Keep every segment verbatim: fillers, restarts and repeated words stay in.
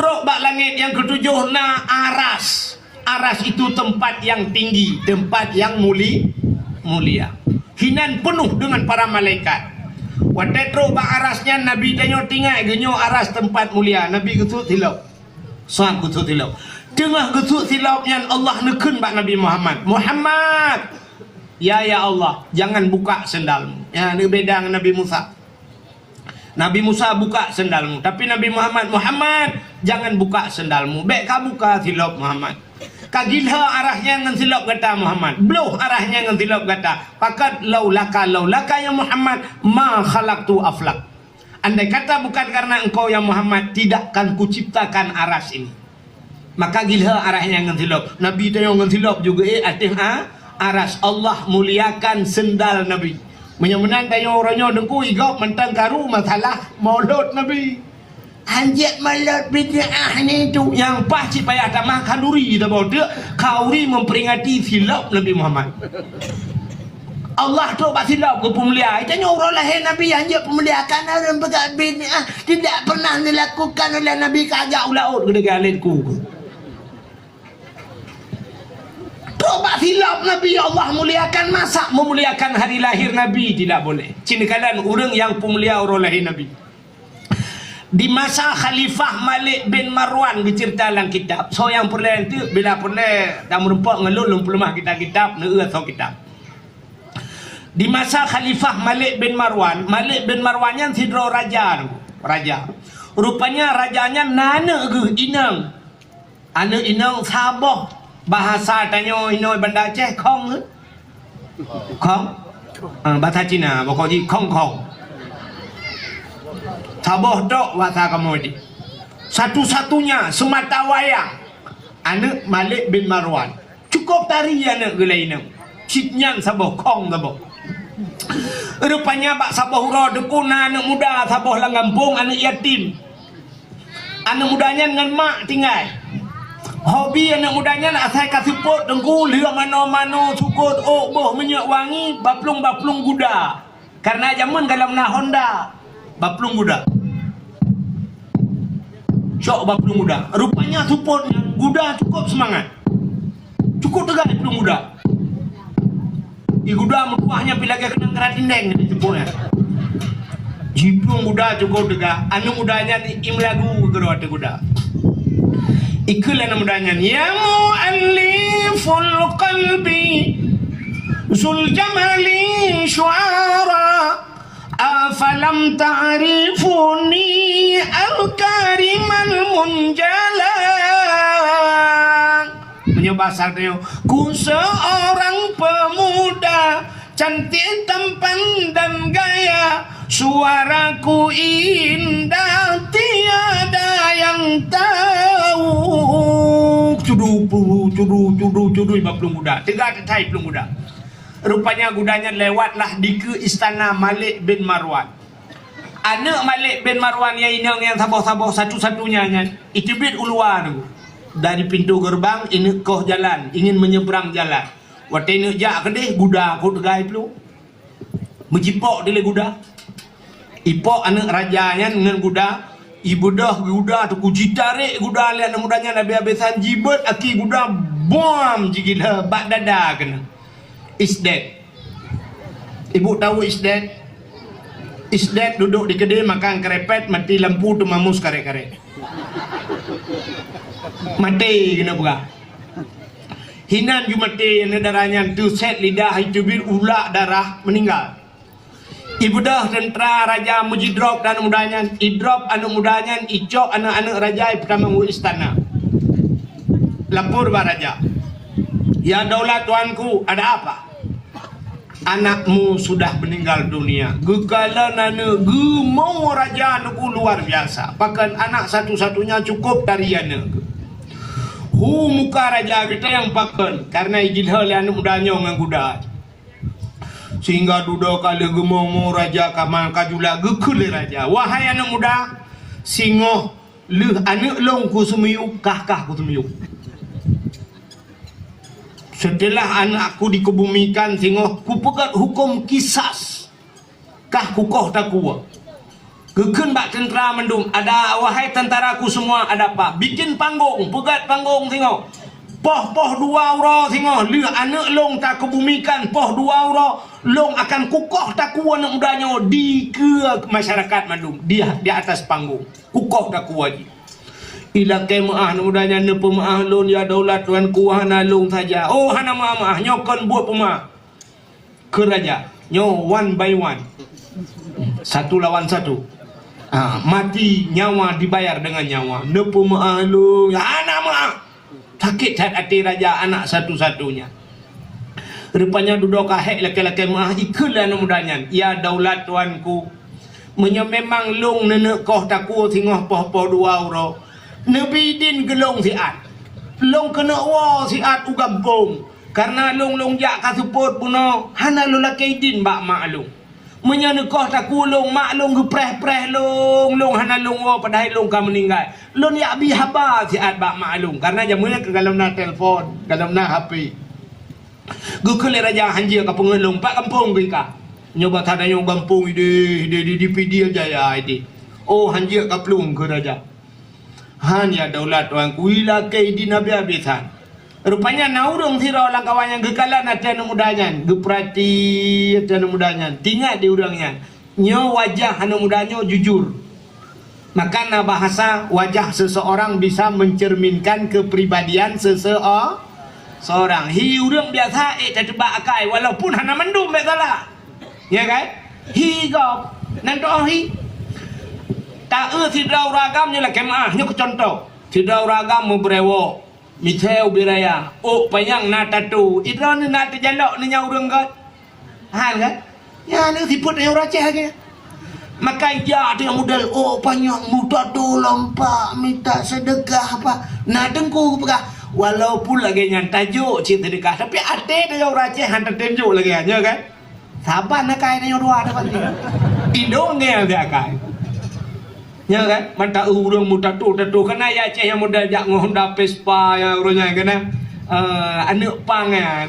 Trok bak langét nyang keutujoh na aras. Aras itu tempat yang tinggi, tempat yang muli-, mulia. Hinan penuh dengan para malaikat. Watée trok bak aras nyan, Nabi tanyoe tinggai geunyoe aras tempat mulia. Nabi geusut silop. Sab geusut silop. Teungoh geusut silop nyan, Allah neukheun bak Nabi Muhammad, "Muhammad, ya, ya Allah, jangan buka sendalmu." Ya, ni beda ngon Nabi Musa. Nabi Musa, "Buka sendalmu." Tapi Nabi Muhammad, "Muhammad, jangan buka sendalmu. Bék ka buka silop, Muhammad. Ka gila aras nyan ngon silop gata, Muhammad. Bloh aras nyan ngon silop gata. Pakat laulaka, laulaka, ya Muhammad, ma khalaqtu aflak. Andai kata bukan karena engkau, ya Muhammad, tidak akan kuciptakan aras ini." Maka gila aras nyan ngon silop. Nabi tanyoe ngon silop juga, eh, ateueh, ah, aras. Allah muliakan sendal Nabi. Meunyoe meunan tanyoe uroe nyoe Teungku, i gob mantong karu masalah maulud Nabi. Hanjeuet maulud bid'ah ni tu. Nyang paih cit payah tamah khanduri saboh teuk, khanduri memperingati silop Nabi Muhammad. Allah trok bak silop geupeumulia. Tanyoe uroe lahé Nabi hanjeuet peumuliakan, ureuëng peugah bid'ah, tidak pernah dilakukan oleh Nabi, ka jak u laôt geudeungoe lé ku. Trok bak silop Nabi Allah muliakan, masa meumuliakan hari lahir Nabi tidak boleh. Cit neukalon ureuëng nyang peumulia uroe lahé Nabi. Di masa Khalifah Malik bin Marwan geuceurita lam kitab, soe nyang peureulée eunteuk, bila peureulée tameurumpok ngon lôn, lôn peuleumah kitab-kitab, neueu soe kitab. Di masa Khalifah Malik bin Marwan, Malik bin Marwan nyan sidroe raja, raja. Rupanya raja nyan na aneuëk geuh inong. Aneuëk inong saboh, bahasa tanyoe inoe Banda Aceh, khong, khong? Ah, bahasa Cina, pokok jih khong-khong. Saboh tok bahasa kamoe jih. Satu-satunya semata wayang aneuëk Malik bin Marwan. Cukup tari aneuëk geuh lé inong. Cit nyan saboh, khong saboh. Rupanya bak saboh uroe Teungku na aneuëk muda saboh lam gampông, aneuëk yatim. Aneuëk muda nyan ngon mak tinggai. Hobi aneuëk muda nyan asai ka seupôt Teungku, lheueh mano-mano, sukôt ôk, boh minyeuk wangi, baplueng-baplueng guda. Karena jameun galom na Honda, baplueng guda. Cok baplueng guda. Rupanya seupôt nyan guda cukup seumangat. Cukup teuga jiplueng guda. I guda meutuah nyan pih lagée keunong keurat tindeng di teupue nyan. Jiplueng guda cukup teuga, aneuëk muda nyan i meulagu keudroe ateueh guda. Ikheun lé aneuëk muda nyan, "Ya mu'alliful qalbi, zul jamali syu'ara, afalam ta'rifuni al-karimal munjala." Meunyoe basa tanyoe, "Ku seorang pemuda cantik tampan dan gaya, suaraku indah tiada yang tahu." Cudu, puhu, cudu, cudu, cudu, baplueng guda. Teuga teuthai plueng guda. Rupanya guda nyan lewatlah dikeue istana Malik bin Marwan. Aneuëk Malik bin Marwan nyang inong nyang saboh-saboh satu-satunya nyan, iteubiet u luwa tu. Dari pintu gerbang, ineuk koh jalan, ingin menyeberang jalan. Watée ineuk jak keudeh, guda kot teuga jiplueng. Meujipok dilée guda. Ipok aneuëk raja nyan ngon guda, ibeudôh guda teungku, jitarek guda lé aneuëk muda nyan habéh-habésan, jibeuet aki guda, buam, jigila bak dada keunoe. Is dead. Ibu tahu is dead? Is dead duduk di keudè makan kerepet, mati lampu, teumamus karek-karek. Maté keunoe peugah. Hinan ju maté aneuëk dara nyan, teuset lidah, iteubiet ulak darah, meuninggai. Ibeudôh teuntra raja meujidrop aneuëk muda nyan, idrop aneuëk muda nyan, icok aneuëk-aneuëk raja ipeutamong u istana. Lapor bak raja, "Ya daulat tuanku, ada apa?" "Anakmu sudah meninggal dunia." Geukalon aneuëk, geumo raja aneuëk luar biasa. Pakon anak satu-satunya cukup tari aneuëk. Hu muka raja geutanyong pakon, karena ijilho lé aneuëk muda nyoe ngon guda. Sehingga dudoe ka lheueh geumo-mo raja ka ma-, ka jula geukheun lé raja, "Wahai aneuëk muda, singoh lheueh aneuëk lôn kuseumiyueb, kah-kah kuseumiyueb. Seuteulah aneuëk aku dikebumikan, singoh kupeugét huköm kisas, kah kukoh takue." Geukheun bak teuntara mandum, "Ada, wahai tantaraku semua, ada apa? Bikin panggung, peugét panggung singoh. Poh-poh dua uroe singoh, lheueh aneuëk lôn takeubeumikan poh dua uroe, lôn akan kukoh takue aneuëk muda nyoe dikeue masyarakat mandum di, di atas panggung. Kukoh takue jih." Ilakée meuáh aneuëk muda nyan, "Neupeumeuáh lôn, ya daulat tuanku, hana lôn saja." "Oh, hana meuáh-meuáh, nyoe kon buet peumeuáh." Kheun raja, "Nyoe one by one. Satu lawan satu. Ah, mati, nyawa dibayar dengan nyawa. Neupeumeuáh lôn, hana meuáh." Sakét that até raja, anak satu-satunya. Rupanya dudoe ka hék lakée-lakée meuáh, ikheun lé aneuëk muda nyan, "Ya daulat tuanku, meunyoe memang lôn neuneuk koh takue singoh poh-poh dua uroe, neubi idin keu lôn siat. Lôn keuneuk woe siat u gampông." Kareuna lôn, lôn jak ka seupôt bunoe, hana lôn lakée idin bak mak lôn. Meunyoe neukoh takue lôn, mak lôn geupreh-preh lôn, lôn hana lôn woe padahai lôn ka meuninggai. Lôn jak bi haba siat bak mak lôn, kareuna jameun nyan ka golom na telepon, golom na H P. Geukheun lé raja, "Hanjeuet kapeungeut lôn, pat gampông keuh ka?" "Nyoe bak tanyoe gampông idéh, idéh di, di Pidie Jaya idéh." "Oh, hanjeuet kaplueng," kheun raja. "Han, ya daulat tuanku, ilakée idin habéh-habéh that." Rupanya na ureuëng sidroe lam kawan nyang geukalon até aneuëk muda nyan, geupeurati até aneuëk muda nyan, teuingat di ureuëng nyan, nyoe wajah aneuëk muda nyoe jujur. Maka na bahasa, wajah seseorang bisa mencerminkan kepribadian seseo-, seorang. Hi ureuëng biasa ék tateuba akai, walaupun hana mandum bék salah. Ya kan? Hi gob. Nan doh hi. Taeu sidroe ureuëng agam nyoe lakée meuáh, nyoe keu contoh. Sidroe ureuëng agam meubrewok, miseu ubé raya, ôk panyang na tatu. Idroe na teujalok nyan ureuëng göt. Han kan? Nyan sifeuet ureuëng Aceh lagée. Maka ija teuh model ôk panyang, mutatu lom pak, minta seudeukah pak. Na teungku geupeugah, walaupun lagée nyan tajok cit seudeukah, tapi até teuh ureuëng Aceh han tatem jok lagée nyan, ya kan? Saban akai tanyoe dua dapat ni. Indong ngieng di akai. Nya kan? Mantap ureuëng mutatu-tatu. Kana ya Aceh nyang model jak ngon Honda Vespa nyang ureuëng nyan kana. Eh, aneuëk pang nyan.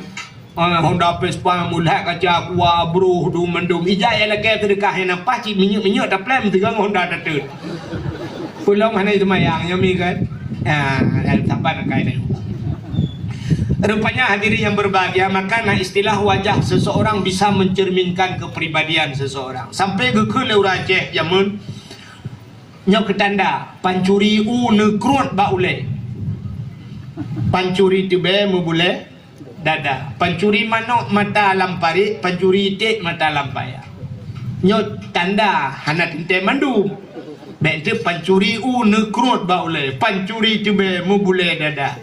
Ah, Honda Vespa mulat kaca kuah, broh, dum mandum. Ija ya lakée seudeukah nyang nampak cit minyeuk-minyeuk taplém teuga ngon Honda tateut. Peulom hana seumayang, nyoe mi kan? Ah, dan saban akai tanyoe. Rupanya hadirin yang berbahagia, maka na istilah wajah seseorang bisa mencerminkan kepribadian seseorang. Sampai geukheun lé ureuëng Aceh jameun nyoe keu tanda, pancuri u neukruet bak ulée. Pancuri teubée meubulée dada. Pancuri manok mata lam parit, pancuri iték mata lam paya. Nyoe tanda hana teuntée mandum. Bék teuh pancuri u neukruet bak ulée, pancuri teubée meubulée dada.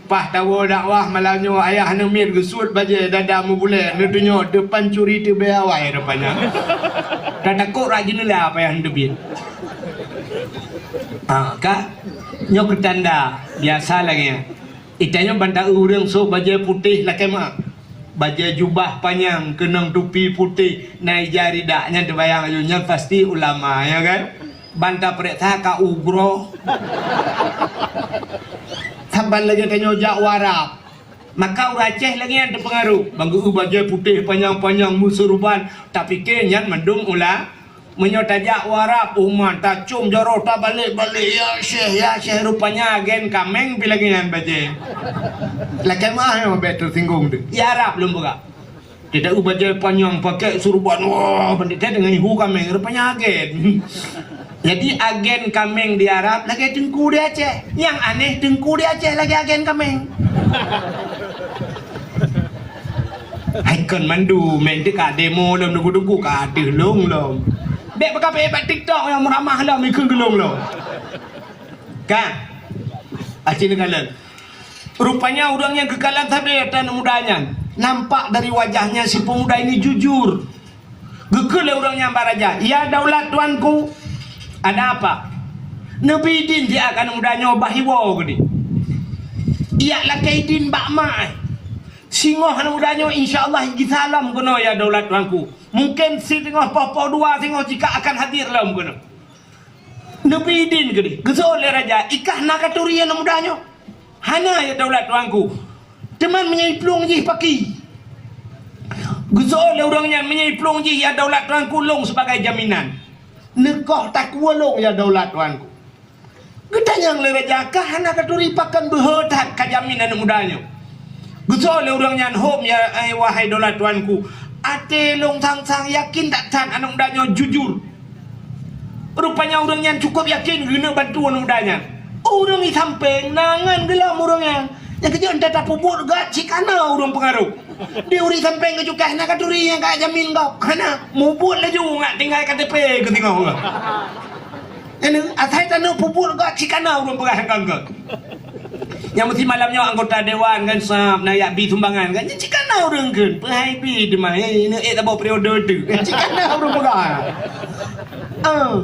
Paih tawoe dakwah malam nyoe, ayah neumiet geusuet bajée dada meubulée, neutunyok teuh pancuri teubée awai rupanya. Tatakot rot jeuneula payah neuteubiet. Ha, ka? Nyoe keu tanda, biasa lagée nyan. Itanyoe ban taeu ureuëng sôk bajée putéh lakée meuáh. Bajée jubah panyang, keunong tupi putéh, na ija ridak, nyan teubayang laju, nyan pasti ulama, ya kan? Ban tapeuriksa ka ugroe. Saban lagée tanyoe jak u Arab. Maka ureuëng Aceh lagée nyan teupeungaruh. Ban geu-eu bajée putéh panyang-panyang, meusurban, tapike nyan mandum ula-, Meunyoe tajak u Arab, uman tacôm jaroe tabalek-balek, "Ya Syekh, ya Syekh," rupanya agen kaméng pi lagée nyan bajée. Lakée meuáh nyoe bék teusinggong teuh. Ya Arab lôn peugah. Teuh bajée panyang, pakék surban, wah, bandét teuh deungon ihu kaméng, rupanya agen. Jadi agen kaméng di Arab lagée teungku di Aceh. Nyang aneh teungku di Aceh lagée agen kaméng. Hai kon mandum, meunteuka demo lom, duku-duku ka deuh lom lom. Bék beukapé bak TikTok nyang meuramah lom, ikheun geulong lom. Ka? Aci neukalon. Rupanya ureuëng nyang geukalon sabe tan muda nyan. Nampak dari wajahnya si pemuda ini jujur. Geukheun lé ureuëng nyan bak raja, "Ya daulat tuanku, ada apa?" "Neubi idin siat keu aneuëk muda nyoe bah iwoe keudeh. Ijak lakée idin bak mak. Singoh aneuëk muda nyoe insya Allah jisalom keunoe ya daulat tuanku. Mungken singoh poh-poh dua singoh jika akan hadir lom keunoe." Neubi idin keudeh. Geuseuôt lé raja, "Ikah na katuri aneuëk muda nyoe?" "Hana ya daulat tuanku. Teuma meunyoe iplueng jih paki?" Geuseuôt lé ureuëng nyan, "Meunyoe iplueng jih ya daulat tuanku, lôn sibagai jaminan." Neukoh takue lôn, ya daulat tuanku. Geutanyong lé raja, ka hana katuri pakon beuhe that kajamin aneuk muda nyoe. Geusoe lé ureuëng nyan, hom ya, eh, wahai daulat tuanku, até lôn sang-sang yakin that-that aneuk muda nyoe jujur. Rupanya ureuëng nyan cukup yakin geuneuk bantu aneuk muda nyan. Ureuëng di sampéng na ngon geulom ureuëng nyan. Nyang keujeuet entah tapeubuet gat cit kana ureuëng peungaroh. Di ureuëng sampéng geucukai, hana katuri nyang ka jamin gob. Hana, mubuet laju ngat tinggai K T P geutingoh ureuëng. Nyan asai taneuk peubuet gat cit kana ureuëng peugah nyang ka gét. Nyang meusi malam nyoe anggota dewan kan sab na yak bi sumbangan kan, cit kana ureuëng kheun, peuhai bi teuma, eh, neuk ék saboh periode teuk. Cit kana ureuëng peugah. Ah.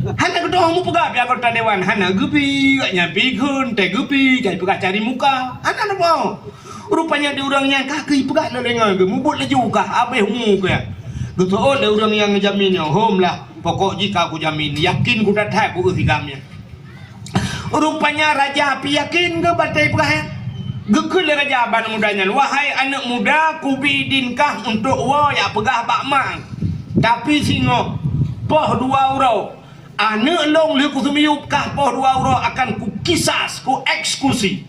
Hana geudoh mupeugah pih anggota dewan, hana geubi, gak nyan pi kheun, teuh geubi, jai peugah cari muka. Hana neuboh. Rupanya di ureuëng nyan ka keuh peugah lé lengan geuh, mubuet laju kah, habéh umu kah. Geuseuôt lé ureuëng nyang jamin nyoe, hom lah, pokok jih ka kujamin, yakin kudat that beu sigam nyan. Rupanya raja pih yakin geuh batée peugah nyan. Geukheun lé raja bak aneuk muda nyan, "Wahai aneuk muda, kubi idin kah untuk woe jak peugah bak mak. Tapi singoh, poh dua uroe, aneuk lôn lheueh kuseumiyueb kah poh dua uroe akan kukisas, kueksekusi."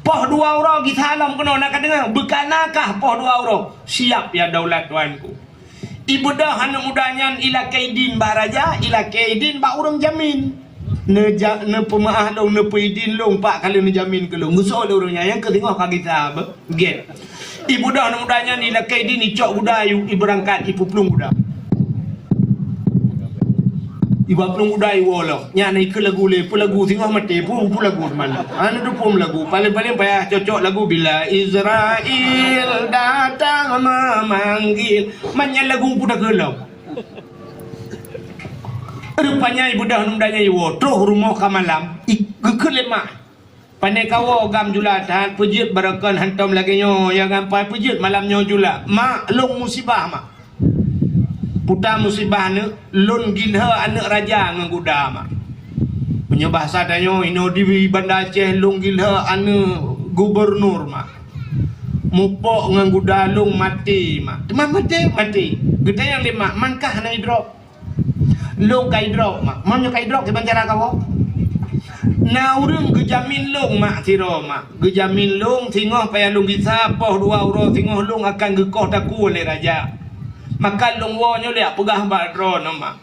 Poh dua uroe gisa lom keunoe na ka deungoe, beukana kah poh dua uroe? Siap ya daulat tuanku. Ibeudôh aneuk muda nyan ilakée idin bak raja, ilakée idin bak ureuëng jamin. Neuja-, neupeumeuáh lôn, neupeuidin lôn, pak ka lheueh neujamin keu lôn. Geusoe lé ureuëng nyan, nyang keuh singoh ka gisa beuget. Ibeudôh aneuk muda nyan ilakée idin, icok guda, ibeurangkat, ipeuplueng guda. Iba plueng guda iwoe lom. Nyan na ikheun lagu lé, peue lagu singoh maté, peue, peue lagu teuma. Hana teupeu lagu. Paléng-paléng payah cocok lagu Bila Israel Datang Memanggil. Man nyan lagu peue takheun lom. Rupanya ibeudôh aneuk muda nyan iwoe, troh rumoh ka malam, i-, geukheun lé mak. Pane kawoe gam jula that, peujeuet barokon hantom lagée nyoe, ya gam pai peujeuet malam nyoe jula. Mak, lôn musibah, mak. Puta musibah aneuk, lôn gilhée aneuk raja ngon guda, mak. Meunyoe bahasa tanyoe, inoe di Banda Aceh, lôn gilhée aneuk gubernur, mak. Mupok ngon guda lôn maté, mak. Teuma maté, maté. Geutanyong lé mak, man kah hana idrop? Lôn ka idrop, mak. Meunyoe ka idrop, kiban cara kawoe? Na ureuëng geujamin lôn, mak, sidroe, mak. Geujamin lôn, singoh payah lôn gisa, poh dua uroe singoh lôn akan geukoh takue lé raja. Maka lôn woe nyoe lé peugah bak droeneuh, mak.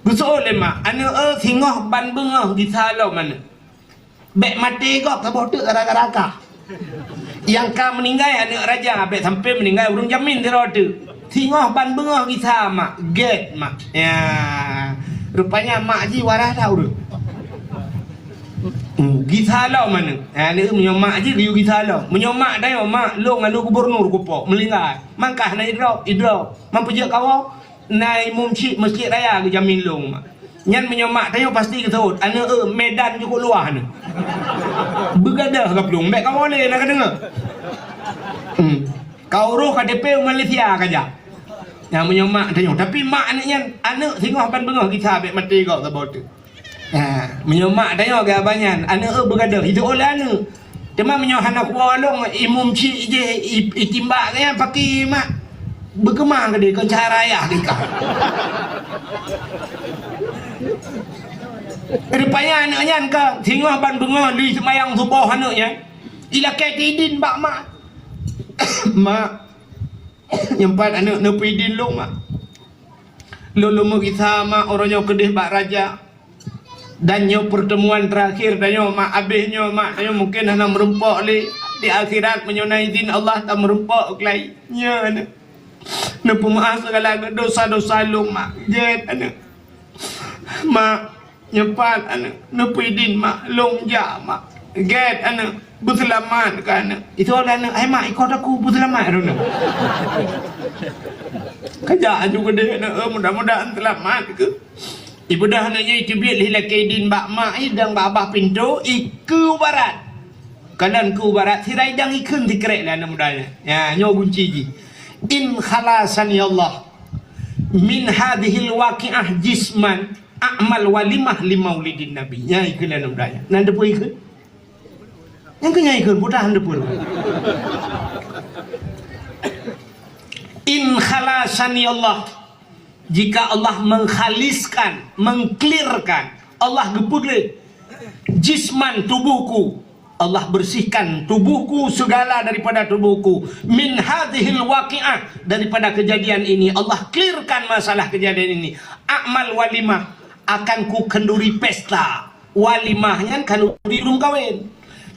Geusoe lé mak, aneuk, eh, singoh ban beungoh gisa lom aneuk. Bék maté gob saboh teuk gara-gara kah. Nyang ka meuninggai aneuk raja, bék sampoe meuninggai ureuëng jamin sidroe teuk. Singoh ban beungoh gisa, mak, gét, mak. Ya, rupanya mak jih waras that ureuëng. Hmm, gisa lom aneuk. Ha, aneuk meunyoe mak jih geuyue gisa lom. Meunyoe mak tanyoe, mak, lôn aneuk gubernur kupok, meuninggai. Man kah hana idrop, idrop. Man peujeuet kawoe, na imum chik masjid raya geujamin lôn, mak. Nyan meunyoe mak tanyoe pasti geuseuôt, aneuk, eh, Medan jukuk luwah nyoe. Beugadôh ka plueng, bék kawoe lé na ka deungoe. Hmm. Ka urôh K T P Malaysia ka jak. Nyan meunyoe mak tanyoe, tapi mak aneuk nyan, aneuk singoh ban beungoh gisa bék maté gob saboh teuk. Ha, meunyoe mak tanyoe geuh abah nyan, aneuk, eh, beugadôh, jiteuôt lé aneuk. Teuma meunyoe hana kuwoe lôn, imum chik jih i-, itimbak keu nyan, paki mak, beukeumang keudeh kon cara ayah keu ikah. Rupanya aneuk nyan ka singoh ban beungoh lheueh seumayang suboh aneuk nyan, ilakée idin bak mak. Mak, nyoe pat aneuk neupeuidin lôn, mak. Lôn lôn meugisa, mak, uroe nyoe keudeh bak raja. Dan nyoe pertemuan terakhir tanyoe, mak. Abéh nyoe, mak, tanyoe mungken hana meureumpok lé. Di akhirat, meunyoe na idin Allah, tameureumpok keulai. Nyoe aneuk. Neupeumeuáh sigala dosa-dosa lôn, mak. Gét aneuk. Mak, nyoe pat aneuk. Neupeuidin, mak. Lôn jak, mak. Gét aneuk. Beuseulamat keu aneuk. Itu lé aneuk, "Hai mak, ikot aku, beuseulamat," kheun aneuk. Ka jak aju keudeh aneuk, eh, mudah-mudahan seulamat keuh. Ibeudôh aneuk nyan iteubiet lé ilakée idin bak mak i dan bak babah pintoe, ikeue u barat. Kalon ikeue u barat, sira idang ikheun sikrek lé aneuk muda nyan. Ya, nyoe gunci jih. "In khalasani Allah min hadzihil waqi'ah jisman a'mal walimah li maulidin Nabi." Nyan ikheun lé aneuk muda nyan. Nan teupeue ikheun? Nyang keu nyan ikheun, mudah hana teupeue. "In khalasani Allah Jika Allah mengkhaliskan, mengklirkan, Allah geupeugléh jisman tubuhku, Allah bersihkan tubuhku segala daripada tubuhku, min hadzihil waqi'ah, daripada kejadian ini, Allah clearkan masalah kejadian ini. A'mal walimah, akan ku kenduri pesta. Walimah nyan khanduri ureuëng kawen.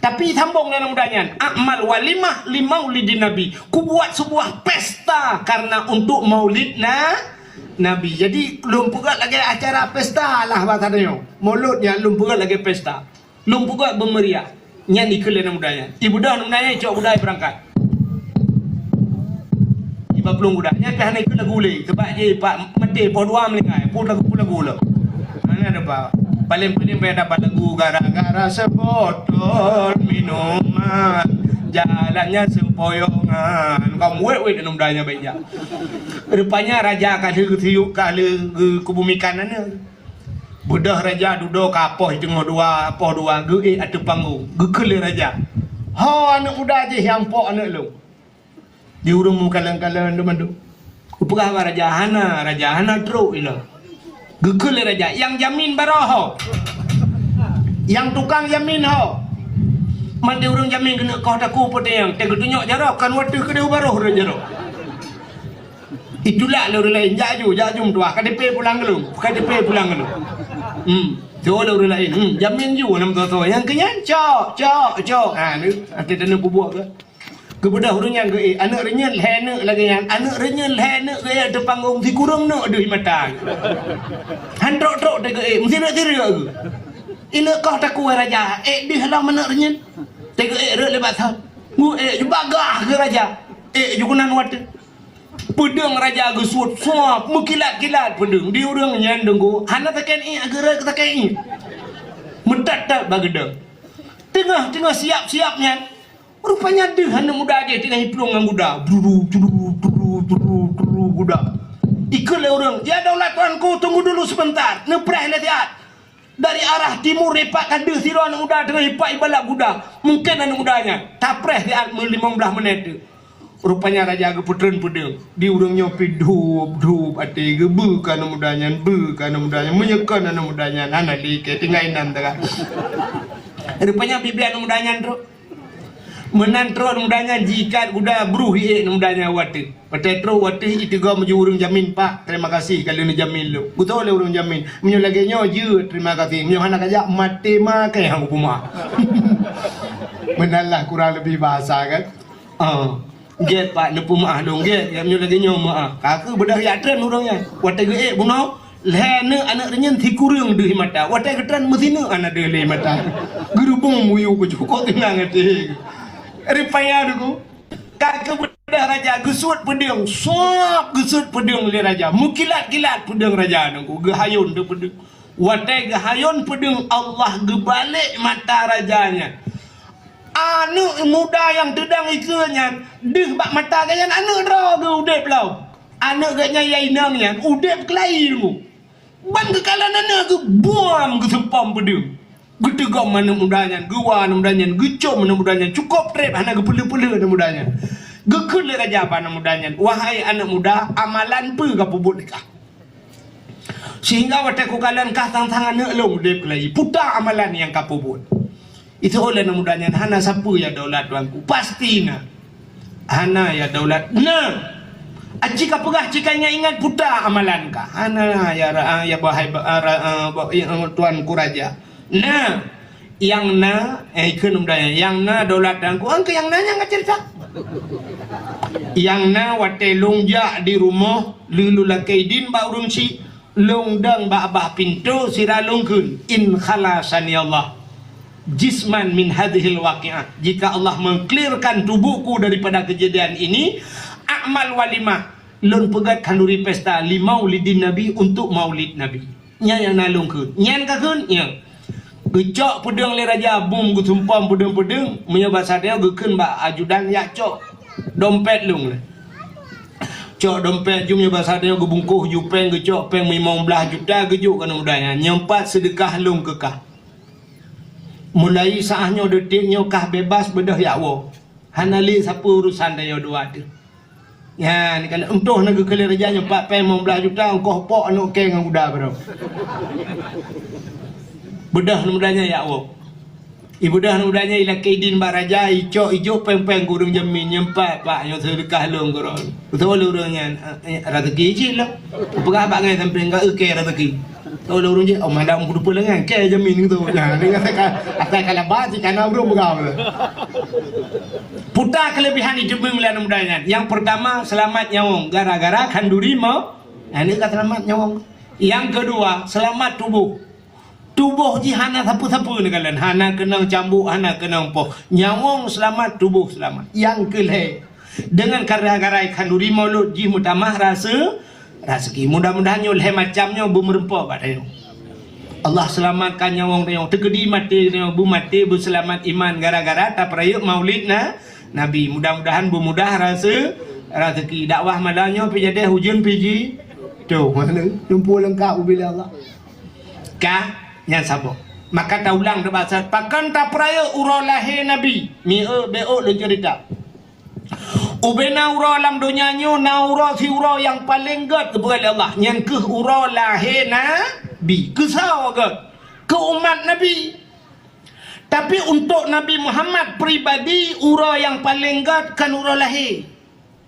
Tapi sambong dalam muda nyan, a'mal walimah li maulidin nabi. Ku buat sebuah pesta karena untuk maulid na-, nabi. Jadi lôn peugah lagée acara pesta lah bahasa tanyoe. Mulod nyan lôn peugah lagée pesta. Lôn peugah beumeriah. Nyan ikheun lé aneuk muda nyan. Ibeudôh aneuk muda nyan icok guda ibeurangkat. Iba plueng guda. Nyan pih hana ikheun lagu lé. Sebab jih pak maté poh dua meuninggai. Pun lagu, pun lagu lom. Hana ada apa. Paling-paling payah dapat lagu gara-gara sebotol minuman. Jalannya sempoyongan. Kau muet-muet aneuk muda nyan baik jak. Rupanya raja ka lheueh siyuek ka lheueh geukeubumi kan aneuk. Beudôh raja dudoe ka poh teungoh dua, poh dua, geuék ateueh panggong, geukheun lé raja, "Ho aneuk muda jih nyang pok aneuk lôn." Di ureuëng meukalon-kalon teumandum. Geupeugah bak raja, "Hana, raja, hana trok ilôn." Geukheun lé raja, "Nyang jamin baroe ho? Nyang tukang jamin ho?" Man di ureuëng jamin keuneuk koh takue peuteunyang, teuh geutunyok jaroe, kan wateuh keudeh baroh rot jaroe. Itulak lé ureuëng laén, "Jak ju, jak ju meutuah, ka dipée pulang keu lôn, ka dipée pulang keu lôn." Hmm, jok lé ureuëng laén, hmm, jamin ju lam soe-soe. Nyang keu nyan, cok, cok, cok. Ha, ni, até taneuk peubuet ke? Geubeudôh ureuëng nyan geuék, aneuk reunyeun lhée neuk lagée nyan, aneuk reunyeun lhée neuk geuék ateueh panggong sikureueng neuk deuh mata. Han trok-trok teuh geuék, meusireuk-sireuk geuh. Ineuk koh takue raja, ék deuh lom aneuk reunyeun. Teuh geuék rot lé bak thon. Ngu ék ju bagah keu raja. Ék ju keunan wateuh. Peudeueng raja geusuet suap meukilat-kilat peudeueng di ureuëng nyan deungoe hana sakét ié geureuek sakét ié. Meutat-tat bak geudong. Teungoh-teungoh siap-siap nyan, rupanya deuh aneuk muda jih teungoh iplueng ngon guda. Bruru, bruru, bruru, bruru, bruru guda. Ikheun lé ureuëng, "Ya daulat tuanku, tunggu dulu sebentar, neupreh lé siat." Dari arah timur ipak ka deuh sidroe aneuk muda teungoh ipak ibalak guda. Mungken aneuk muda nyan tapreh siat meulimong blaih menit teuk. Rupanya raja geupeutreun peudeueng. Di ureuëng nyoe pih dhup-dhup até geuh, beu keu aneuk muda nyan, beu keu aneuk muda nyan. Meunyoe kon aneuk muda nyan hana lé kée tinggai inan teuka. Rupanya bibée aneuk muda nyan trok. Meunan trok aneuk muda nyan jikat guda bruh iék aneuk muda nyan wateuh. Watée trok wateuh iteugoe meujeuet ureuëng jamin, "Pak, terima kasih ka lheueh neujamin lôn." Geutoe lé ureuëng jamin, "Meunyoe lagée nyoe jeuet terima kasih, meunyoe hana kajak maté makai hang upeumaah." Meunan lah kurang leubeh bahasa kan. Ah, gét Pak, neupeumeuah lôn gét, ya meunyoe lagée nyoe meuah. Ka keuh beudôh jak treun ureuëng nyan. Watée geuék bunoe, lhée neuk aneuk reunyeun sikureueng deuh mata. Watée geutreun meusineuk hana deuh lé mata. Geurubong muyueb beucukôh teunang até. Rupanya deungoe. Ka keuh beudôh raja geusuet peudeueng, suap geusuet peudeueng lé raja. Meukilat-kilat peudeueng raja deungoe, geuhayôn deuh peudeueng. Watée geuhayôn peudeueng Allah geubalek mata raja nyan. Aneuk muda nyang teudong ikeue nyan deuh bak mata geuh nyan aneuk droe geuh udeb lom. Aneuk geuh nyan nyang inong nyan udeb keulayi deungoe. Ban geukalon aneuk geuh buam geusumpom peudeueng. Geuteugom aneuk muda nyan, geuwa aneuk muda nyan, geucom aneuk muda nyan, cukôp treb hana geupeuleueh-peuleueh aneuk muda nyan. Geukheun lé raja bak aneuk muda nyan, "Wahai aneuk muda, amalan peue kapeubuet lé kah? Sehingga watée kukalon kah sang-sang aneuk lôn udeb keulayi, peue amalan nyang kapeubuet?" Iseuôt lé aneuk muda nyan, "Hana sapeue ya daulat tuanku, pasti na." "Hana ya daulat." "Na! Aci kapeugah cit ka ingat-ingat peue amalan kah?" "Hana ya ra-, ya bahai ba-, ra-, ba-, ya, tuanku raja." "Na! Nyang na, eh, kheun aneuk muda nyan, nyang na daulat tuanku." "Angka nyang na nyang kacerita." "Nyang na watée lôn jak di rumoh lheueh lôn lakée idin bak ureuëng syiek, lôn dong bak babah pintoe sira lôn kheun, 'In khalasani Allah jisman min hadzihil waqi'ah, jika Allah mengklirkan tubuhku daripada kejadian ini, a'mal walimah, lôn peugét khanduri pesta li maulidin Nabi, untuk maulid Nabi." Nyan nyang na lôn kheun. Nyan ka kheun, nyan. Geucok peudeueng lé raja, bum geusumpom peudeueng-peudeueng, meunyoe basa tanyoe geukheun bak ajudan, "Jak cok dompet lôn lé." Cok dompet jih, meunyoe basa tanyoe geubungkoh ju péng, geucok péng limong blaih juta geujok keu aneuk muda nyan, "Nyoe pat seudeukah lôn keu kah. Mulai saát nyoe detik nyoe kah bebas beudôh jak woe. Hana lé sapeue urosan tanyoe dua teuh." Nyan, kalau untôh na geukalon raja nyoe empat pèng limong blaih juta, ongkoh pok aneuk kèe ngon kuda baroe. Beudôh aneuk muda nyan jak woe. Ibeudôh aneuk muda nyan ilakèe idin bak raja, icok ijôk pèng-pèng keu ureueng jamin, nyoe empat, Pak, nyoe seudeukah lôn keu droeneuh. Beutôi lé ureueng nyan, eh, eh, raseuki cit lom. Peugah bak ngon sampéng, ka eukèe raseuki. Tahu lah ureueng jih, oh, mandam kudu pulang kan, kèe jamin gitu. Nah, dengan asai ka-, asai ka laba, si kana ureueng peugah. Peue ta keulebihan jiteubieng lé aneuk muda nyan. Yang pertama, selamat nyawöng gara-gara khanduri mo-, nah, ini ka selamat nyawöng. Yang kedua, selamat tuboh. Tuboh jih hana sapeue-sapeue neukalon, hana keunong cambuk, hana keunong poh. Nyawöng selamat, tuboh selamat. Yang keulhèe, deungon gara-gara khanduri mo lôn jih meutamah rase-, raseuki. Mudah-mudahan nyoe lhèe macam nyoe beumeureumpok bak tanyoe. Allah seulamatkan nyawöng tanyoe, teukeudi maté tanyoe beumaté beuseulamat iman gara-gara tapeurayeuk Maulid na-, Nabi. Mudah-mudahan beumudah rase-, raseuki. Dakwah malam nyoe pih jadeh ujeuen pih ji. Tuh, mana? Lumpur leungkap ubila Allah. Ka, nyan saboh. Maka taulang teuh basa, pakon tapeurayeuk uroe lahé Nabi? Mieu, beuôt lôn ceurita. Ubena uroe lam donya nyoe na uroe siuroe nyang paleng gèt geupeugah lé Allah, nyan kheueh uroe lahé Nabi. Keusoe gèt? Keu umat Nabi. Tapi untuk Nabi Muhammad pribadi, uroe nyang paleng gèt kon uroe lahé.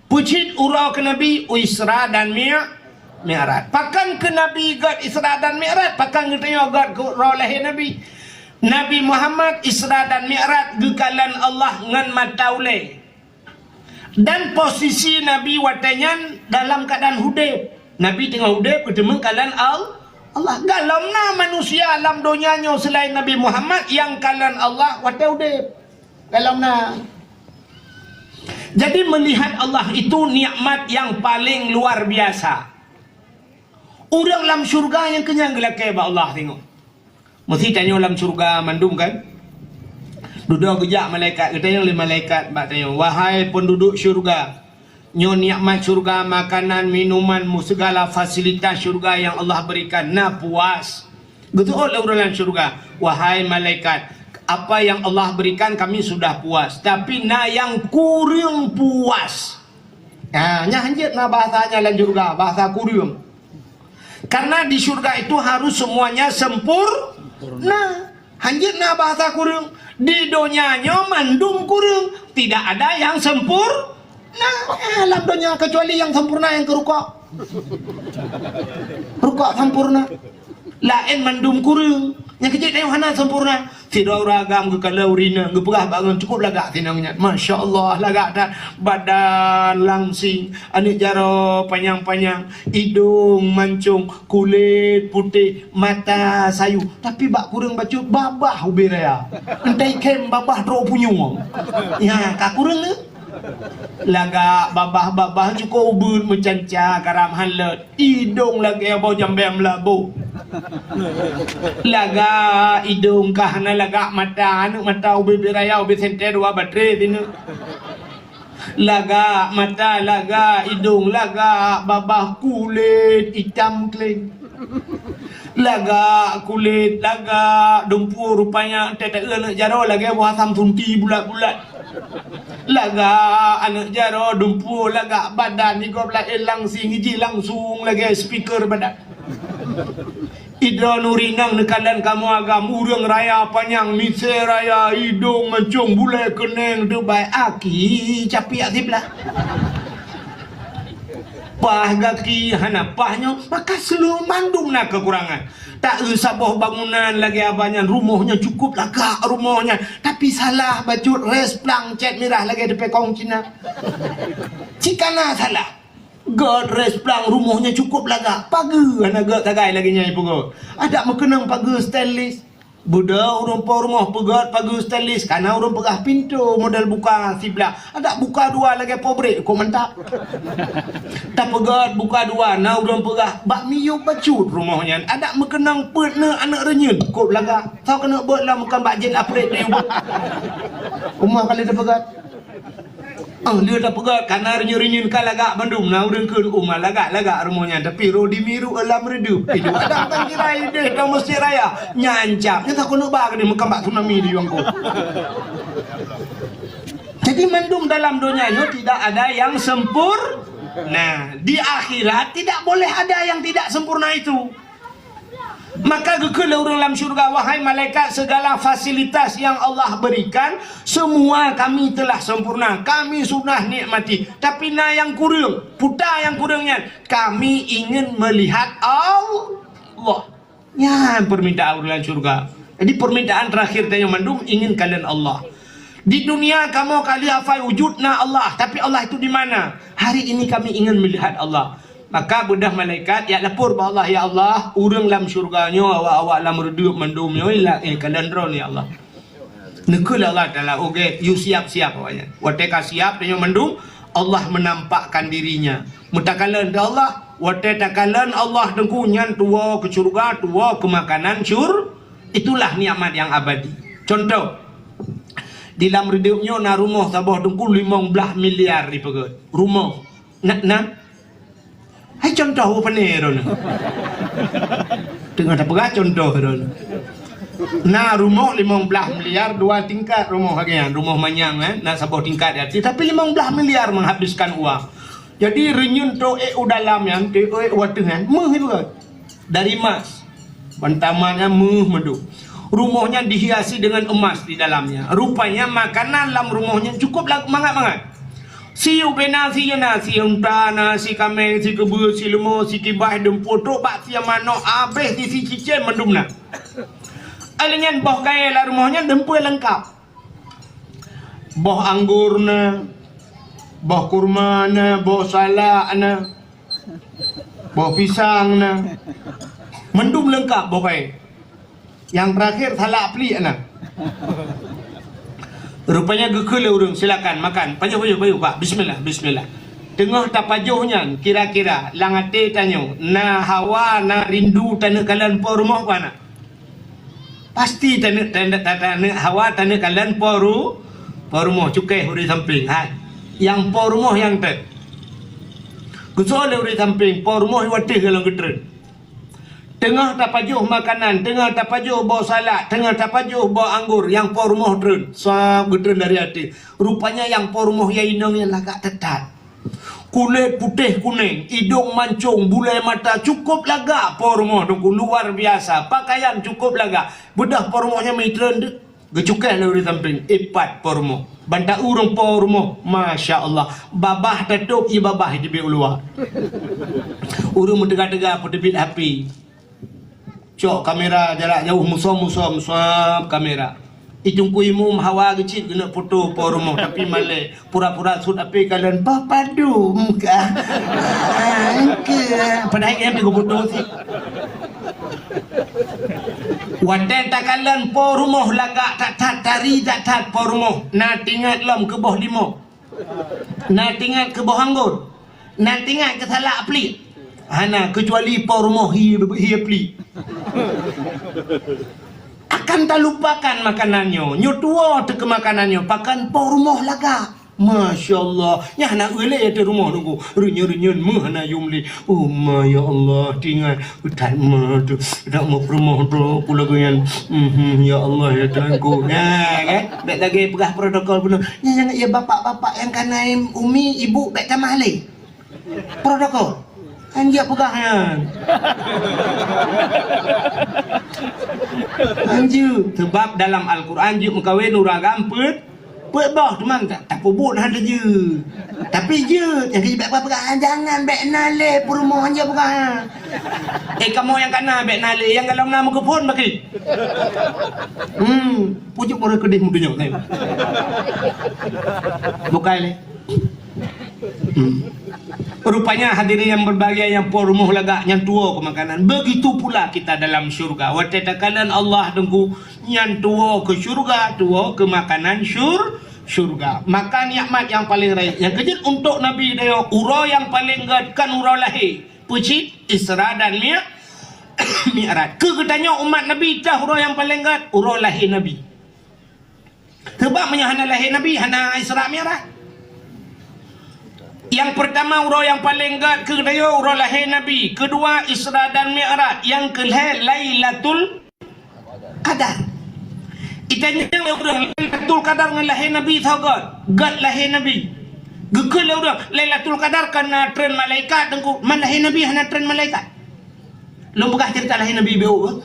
Peucit uroe keu Nabi Isra dan Mi-, Mi'raj. Pakon keu Nabi gèt Isra dan Mi'raj? Pakon geutanyoe gèt keu uroe lahé Nabi? Nabi Muhammad Isra dan Mi'raj geukalon Allah ngon mata ulèe. Dan posisi Nabi watèe nyan dalam keuadaan udép. Nabi teungoh udép, geuteumé kalon Al-, Allah. Galom na manusia lam donya nyoe seulaén Nabi Muhammad nyang kalon Allah watèe udép. Galom na. Jadi, melihat Allah itu nikmat yang paling luar biasa. Ureueng lam syurga nyang keunyan geulakèe bak Allah teungoh. Meusi tanyoe lam syurga mandum kan? Dudoe geujak malaikat, geutanyong lé malaikat bak tanyoe, "Wahai peunduduek syurga, nyoe nikmat syurga, makanan, minuman, mu-, segala fasilitas syurga yang Allah berikan, na puas?" Geuteuôt lé ureueng lam syurga, "Wahai malaikat, apa yang Allah berikan kami sudah puas, tapi na nyang kureueng puas." Ha, nyan hanjeuet na bahasa nyan lam syurga, bahasa kureueng. Karena di syurga itu harus semuanya sempurna. Hanjeuet na bahasa kureueng. Di donya nyoe mandum kureueng, tidak ada yang sempurna. Eh, lam donya kecuali yang sempurna yang keu rukok. Rukok sempurna. Laén mandum kureueng. Nyang keuh jih tanyoe hana sempurna. Sidroe ureueng agam geukalon ureueng inong, geupeugah bak ureueng, "Cukup lagak si inong nyan. Masya Allah, lagak that. Badan langsing, aneuk jaroe panyang-panyang, idong mancong, kulét putéh, mata sayu. Tapi bak kureueng bacut, babah ubé raya. Entah ikhém babah droe punyueng." Ya, ka kureueng le. Lagak babah-babah, cukup ubeut meucanca, karam han lôt. Idong lagèe boh jambèe meulaboh. Lagak idong ka hana lagak mata, aneuk mata ubé-bé raya, ubé sentée dua batré sineuk. Lagak mata, lagak idong, lagak babah, kulét itam kléng. Lagak kulét, lagak dumpeue rupanya, teuteue aneuk jaroe lagèe boh asam sunti bulat-bulat. Lagak aneuk jaroe dumpeue, lagak badan, di gob laén langsing, jih langsung lagèe speaker badan. Idroe nuri nang neukalon kamoe agam, ureueng raya panyang, misée raya, idong mancong, bulèe keuneng, teubai aki capiak siblah. Paih gaki hana paih nyoe, maka seuleueng mandum na keukurangan. Taeu saboh bangunan lagèe abah nyan, rumoh nyan cukup lagak rumoh nyan, tapi salah bacut rès plang cét mirah lagèe teupekong Cina. Cit kana salah. Gèt rès plang rumoh nyan cukup lagak, pageue hana gèt sagai lagèe nyan ipeugèt. Adak meukeunong pageue stainless. Beudôh ureueng po rumoh peugèt pageue stainless, kana ureueng peugah pintoe model buka siblah. Adak buka dua lagèe pobrék, kok mantap. Tapeugèt buka dua, na ureueng peugah bak miyueb bacut rumoh nyan. Adak meukeunong peuet neu aneuk reunyeun, kok lagak. Soe keuneuk beuet lom, kon bak jén aprét di ubeuet. Uma kali tapeugèt. Ah, lheueh tapeugèt, kana reunyeun-reunyeun ka lagak bandum, na ureueng kheun, "Uma lagak-lagak rumoh nyan, tapi roh di miru lam reudeup." Itu kadang tangkirai deh, dong meuseujid raya. Nyan cap, nyan takon ba keudeh meukan bak tsunami di Yuangko. Jadi mandum dalam donya nyoe tidak ada yang sempur-, Nah, di akhirat tidak boleh ada yang tidak sempurna itu. Maka geukheun lé ureuëng lam syurga, "Wahai malaikat, segala fasilitas yang Allah berikan, semua kami telah sempurna. Kami sudah nikmati. Tapi na nyang kureueng, peue nyang kureueng nyan, kami ingin melihat Allah." Nyan permintaan ureuëng lam syurga. Jadi permintaan terakhir tanyoe mandum ingin kalon Allah. Di dunia kamoe ka lheueh hafai wujud na Allah, tapi Allah itu di mana? Hari ini kami ingin melihat Allah. Maka beudôh malaikat jak lapor bak Allah, "Ya Allah, ureuëng lam syurga nyoe, awak-awak lam reudeuëp mandum nyoe, ilak, eh, kalon droe, ya Allah." Neukheun lé Allah Taala, "Oke, yue siap-siap awaknyan." Watée ka siap tanyoe mandum, Allah menampakkan dirinya. Meutakalon di Allah, watée takalon Allah Teungku, nyan tuwoe keu syurga, tuwoe keu makanan syur-, itulah nikmat yang abadi. Contoh, di lam reudeuëp nyoe na rumoh saboh Teungku limong blaih miliar dipeugét. Rumoh. Na, na. Hai contoh, oh, pane droeneuh. Teungoh tapeugah contoh droeneuh. Na rumoh limong blaih miliar dua tingkat rumoh lagée nyan, rumoh manyang, eh, na saboh tingkat di ateueh, tapi limong blaih miliar menghabiskan uang. Jadi reunyeun trok ék u dalam nyan, trok ék u ateueh nyan, meuh ipeugét. Dari emas. Ban taman nyan meuh mandum. Rumoh nyan dihiasi dengan emas di dalamnya. Rupanya makanan lam rumoh nyan cukup la-, mangat-mangat. Si ubé na, si na, si unta na, si kaméng, si keubeue, si leumo, si kibaih, dumpeue, trok bak si manok, abéh si, si cicém mandum na. Alèh nyan boh kayèe lam rumoh nyan dumpeue leungkap. Boh anggô na, boh kurma na, boh salak na, boh pisang na. Mandum leungkap boh kayèe. Nyang teurakhir salak pliek na. Rupanya geukheun lé ureueng, "Silakan makan. Pajoh, pajoh, pajoh, Pak. Bismillah, bismillah." Teungoh tapajoh nyan, kira-kira lam até tanyoe na hawa, na rindu taneuk kalon po rumoh peue na? Pasti taneuk, taneuk, taneuk hawa, taneuk kalon po ru-, po rumoh, cukéh ureueng sampéng. Hai, nyang po rumoh nyang trön. Geusoe lé ureueng sampéng, po rumoh watèe golom geutreun. Teungoh tapajoh makanan, teungoh tapajoh boh salak, teungoh tapajoh boh anggô, nyang po rumoh treun. Sab geutreun dari até. Rupanya nyang po rumoh nyang inong nyan lagak that-that. Kulét putéh kunéng, idông mancông, bulèe mata, cukup lagak po rumoh Teungku, luar biasa. Pakaian cukup lagak. Beudôh po rumoh nyan meutreun, geucukéh lé ureueng sampéng, ipat po rumoh. Ban ta-eu ureueng po rumoh, masya Allah. Babah tatôp, ie babah iteubiet u luwa. Ureueng meuteuga-teuga peuteubiet api. Cok kamera jarak jauh, musom-musom, suap kamera. I Teungku Imum hawa geucit geuneuk foto po rumoh, tapi malèe. Pura-pura sut api kalon, "Bah padum kah?" Engke. Padahai nyan pih geufoto sit. Watèe takalon po rumoh lagak that-that, tari that-that po rumoh, na teuingat lom keu boh limo. Na teuingat keu boh anggô. Na teuingat keu salak pliek. Hana, keucuali po rumoh hi, hi pliek. Akan talupakan makanan nyoe. Nyoe tuwoe teuh keu makanan nyoe. Pakon po rumoh lagak. Masya Allah. Nyan hana eu lé ateueh rumoh Teungku. Reunyeun-reunyeun meuh hana yum lé. Oh ma, ya Allah, teuingat. That ma tu, that ma peurumoh tu, ku lagèe nyan. Mhm, ya Allah, ya Tuhanku. Nah, kan? Bèk lagèe peugah protokol bunoe. Nyan, nyan, ya bapak-bapak nyang ka na umi, ibu, bèk tamah lé. Protokol. Kan jeuet peugah nyan. Kan jeuet. Sebab dalam Al-Quran jeuet meukawen ureueng agam peuet Peuet boh teuma ta-, tapeubuet hana jeuet. Tapi jeuet, nyang keu bèk peugah, "Ah, jangan, bèk na lé peurumoh," hanjeuet peugah. Eh, kamoe nyang ka na bèk na lé, nyang golom na meukeupon bagi. Hmm, pujuk orang keudeh meudunyok, kan? Bukai lé. Hmm. Rupanya hadirin yang berbahagia, nyang po rumoh lagak, nyang tuwoe keu makanan. Begitu pula kita dalam syurga. Watèe takalon Allah Teungku, nyan tuwoe keu syurga, tuwoe keu makanan syur-, syurga. Maka nikmat nyang paleng rayeuk. Nyang keujeuet untuk Nabi tanyoe, uroe nyang paleng gèt kon uroe lahé. Peue cit? Isra dan Mi-, Mi'raj. Keu geutanyoe umat Nabi, toh uroe nyang paleng gèt, uroe lahé Nabi. Sebab meunyoe hana lahé Nabi, hana Isra Mi'raj. Nyang peurtama, uroe nyang paleng gèt keu geutanyoe uroe lahé Nabi. Keudua, Isra dan Mi'raj. Nyang keulhèe, Lailatul Qadar. Itanyong lé ureueng, Lailatul Qadar ngon lahé Nabi soe gèt? Gèt lahé Nabi. Geukheun lé ureuëng, Lailatul Qadar ka na treun malaikat, Teungku. Man lahé Nabi hana treun malaikat. Lôn peugah ceurita lahé Nabi beu.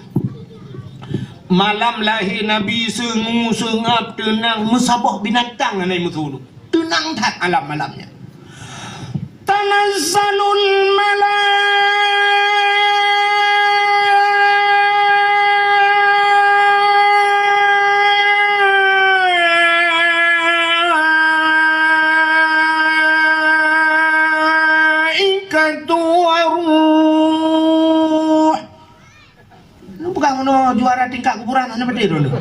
Malam lahé Nabi seungue seungab, teunang, meusaboh binatang hana meusu. Teunang that alam malam nyan. Tanazzalul malaikatu war-ruh. Lu peugah meunoe juara tingkat kuburan, hana beutôi droe.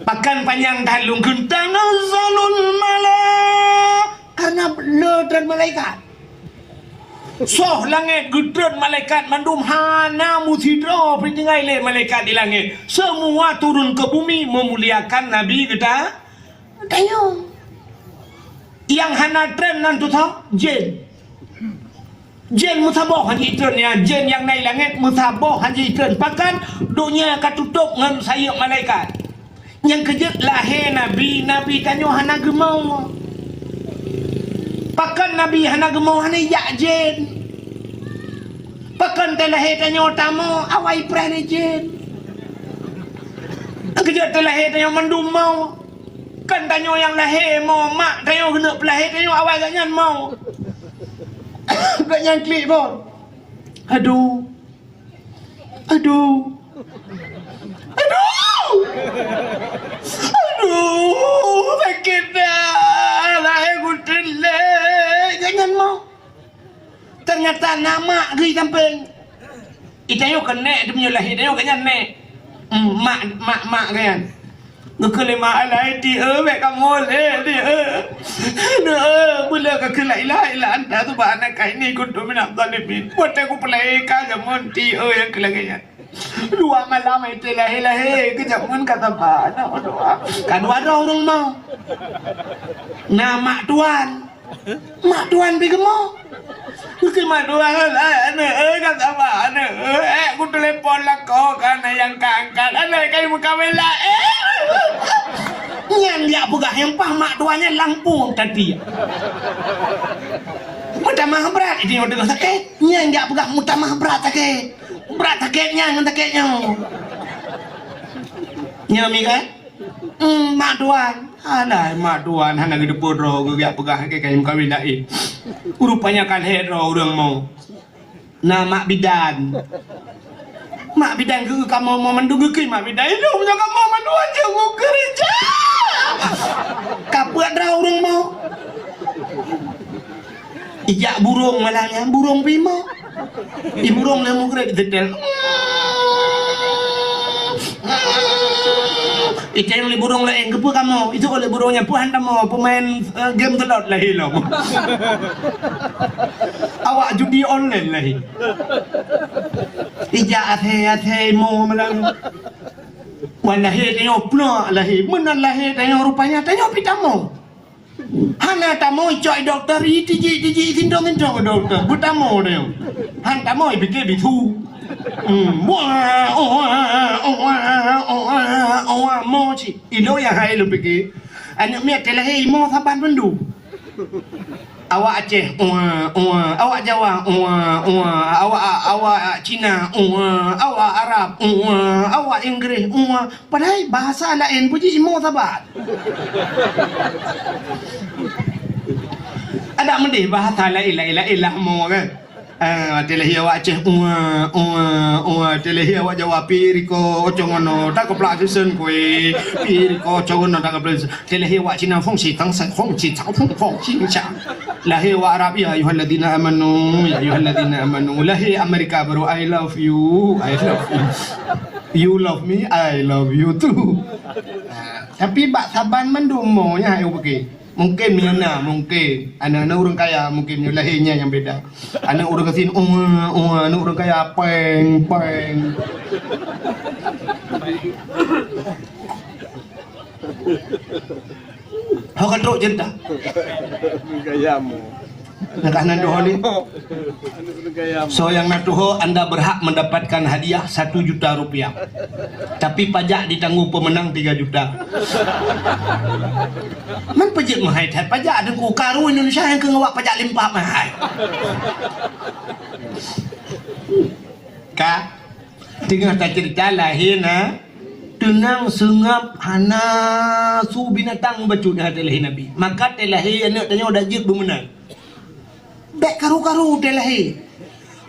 Pakon panyang that lôn kheun tanazzalul mala-, karena le treun malaikat. Soh langét geutreun malaikat mandum, hana meusidroe pih tinggai lé malaikat di langét. Semua turun ke bumi memuliakan Nabi geuta-, Tanyoe. Nyang hana treun nan tutoe, jén. Jén meusaboh han jitreun, ya, jén nyang na i langét meusaboh han jitreun. Pakon? Donya ka tutôp ngon sayeuep malaikat. Nyang keujeuet lahé Nabi, Nabi tanyoe hana geumoe. Pakon Nabi hana geumoe? Hana jak jén. Pakon teulahé tanyoe tamoe, awai preh lé jén. Keujeuet teulahé tanyoe mandum moe. Kan tanyoe nyang lahé moe, mak tanyoe keuneuk peulahé tanyoe awai gobnyan moe. Gobnyan klik phôn. Aduh. Aduh. Aduh. Aduh, sakét dah. Lahé geuteulek. Gobnyan moe. Teunyata na mak geuh i sampéng. I tanyoe keuneuk, teumeunyoe lahé tanyoe gobnyan nek. Hmm, mak, mak, mak gobnyan. Geukheun lé mak, "Alah, Ti, eh, bék kamoe lé, Ti, eh. Aduh, eh, beuleuh ka kheun la ilaha illa anta subhanaka inni kuntu minadh dhalimin. Watèe kupeulahé ka jameun, Ti, eh, nyang keu lagèe nyan. Dua malam Ti lahé-lahé, keu jameun ka saba aneuk dua." Ka dua droe ureueng moe. Na mak tuan. Mak tuan pih geumoe. Keu mak tuan, "Alah, aneuk, eh, ka saba aneuk, eh, eh, ku telepon lakoe ka na nyang ka angkat, aneuk, ka meukawen laén." Nyan jak peugah nyang paih mak tuan nyan lampôh tadi. Meutamah brat, itu nyang deungoe sakét. Nyan jak peugah meutamah brat sakét. Brat sakét nyan ngon sakét nyoe. Nyan mi kan? Hmm, mak tuan. Alah, mak tuan hana geuteupeue droe geujak peugah keu kayém kawin laén. Rupanya ka lhèe droe ureueng moe. Na mak bidan. Mak bidan geu kamoe moe mandum geukheun mak bidan. Indong meunyoe kamoe mandum aja geukeureuja. Ka peuet droe ureueng moe. Ijak burông malam nyan, burông pih moe. I burông lé mugrét disetel. Iteng lé burông laén, keupeue kamoe? Itu oleh burông nyan, peue han tamoe, peumaén, eh, game slot lahé lom. Awak judi online lahé. Ijak asai-asai moe malam. Wan lahé tanyoe pula lahé. Meunan lahé tanyoe rupanya, tanyoe pih tamoe. Hana tamoe cok i dokto, i tijik-tijik, sintong-sintong i dokto. Beutamoe tanyoe. Han tamoe pike bisu. Hmm. Wah, oh, wah, oh, wah, oh, wah, oh, wah, moe cit. Ilôn nyang hai lôn pike. Aneuk miet teulahé imoe saban bandum. Awak Aceh, wah, wah. Awak Jawa, wah, wah. Awak, awak Cina, wah. Awak Arab, wah. Awak Inggris, wah. Padahai bahasa laén puji imoe saban. Adak meudeh bahasa laén, laén, laén lah moe kan. Ah, teulahé awak Aceh, ua, ua, ua, teulahé awak Jawa, pi riko, ocongono, tak keplak sisen kue, pi riko, ocongono, tak keplak sisen. Teulahé awak Cina, fong si tang san, fong si tang, fong, fong si tang. Lahé awak Arab, ya ayyuhalladzina amanu, ya ayyuhalladzina amanu. Lahé Amerika baru, I love you, I love you. You love me, I love you too. Ah, tapi bak saban mandum moe nyan, ayo pakai. Mungkin meunyoe na, mungkin. Aneuk-aneuk ureueng kaya, mungkin nyoe lahé nyan nyang beda. Aneuk ureueng gasien, ua, ua, aneuk ureueng kaya, peng, peng. Ho ka trok cerita. Gaya mu. Nyang ka hana tuho lé. Soe nyang na tuho, anda berhak mendapatkan hadiah satu juta rupiah. Tapi pajak ditanggung pemenang tiga juta. Man peujeuet meuhai that pajak, Teungku, karu Indonesia nyang keu ngawak pajak limpah meuhai. Ka? Teungoh taceurita lahé na, teunang seungab hana su binatang bacut watèe lahé Nabi. Maka watèe lahé aneuk tanyoe dak jeuet beumeunan. Bèk karu-karu watèe lahé.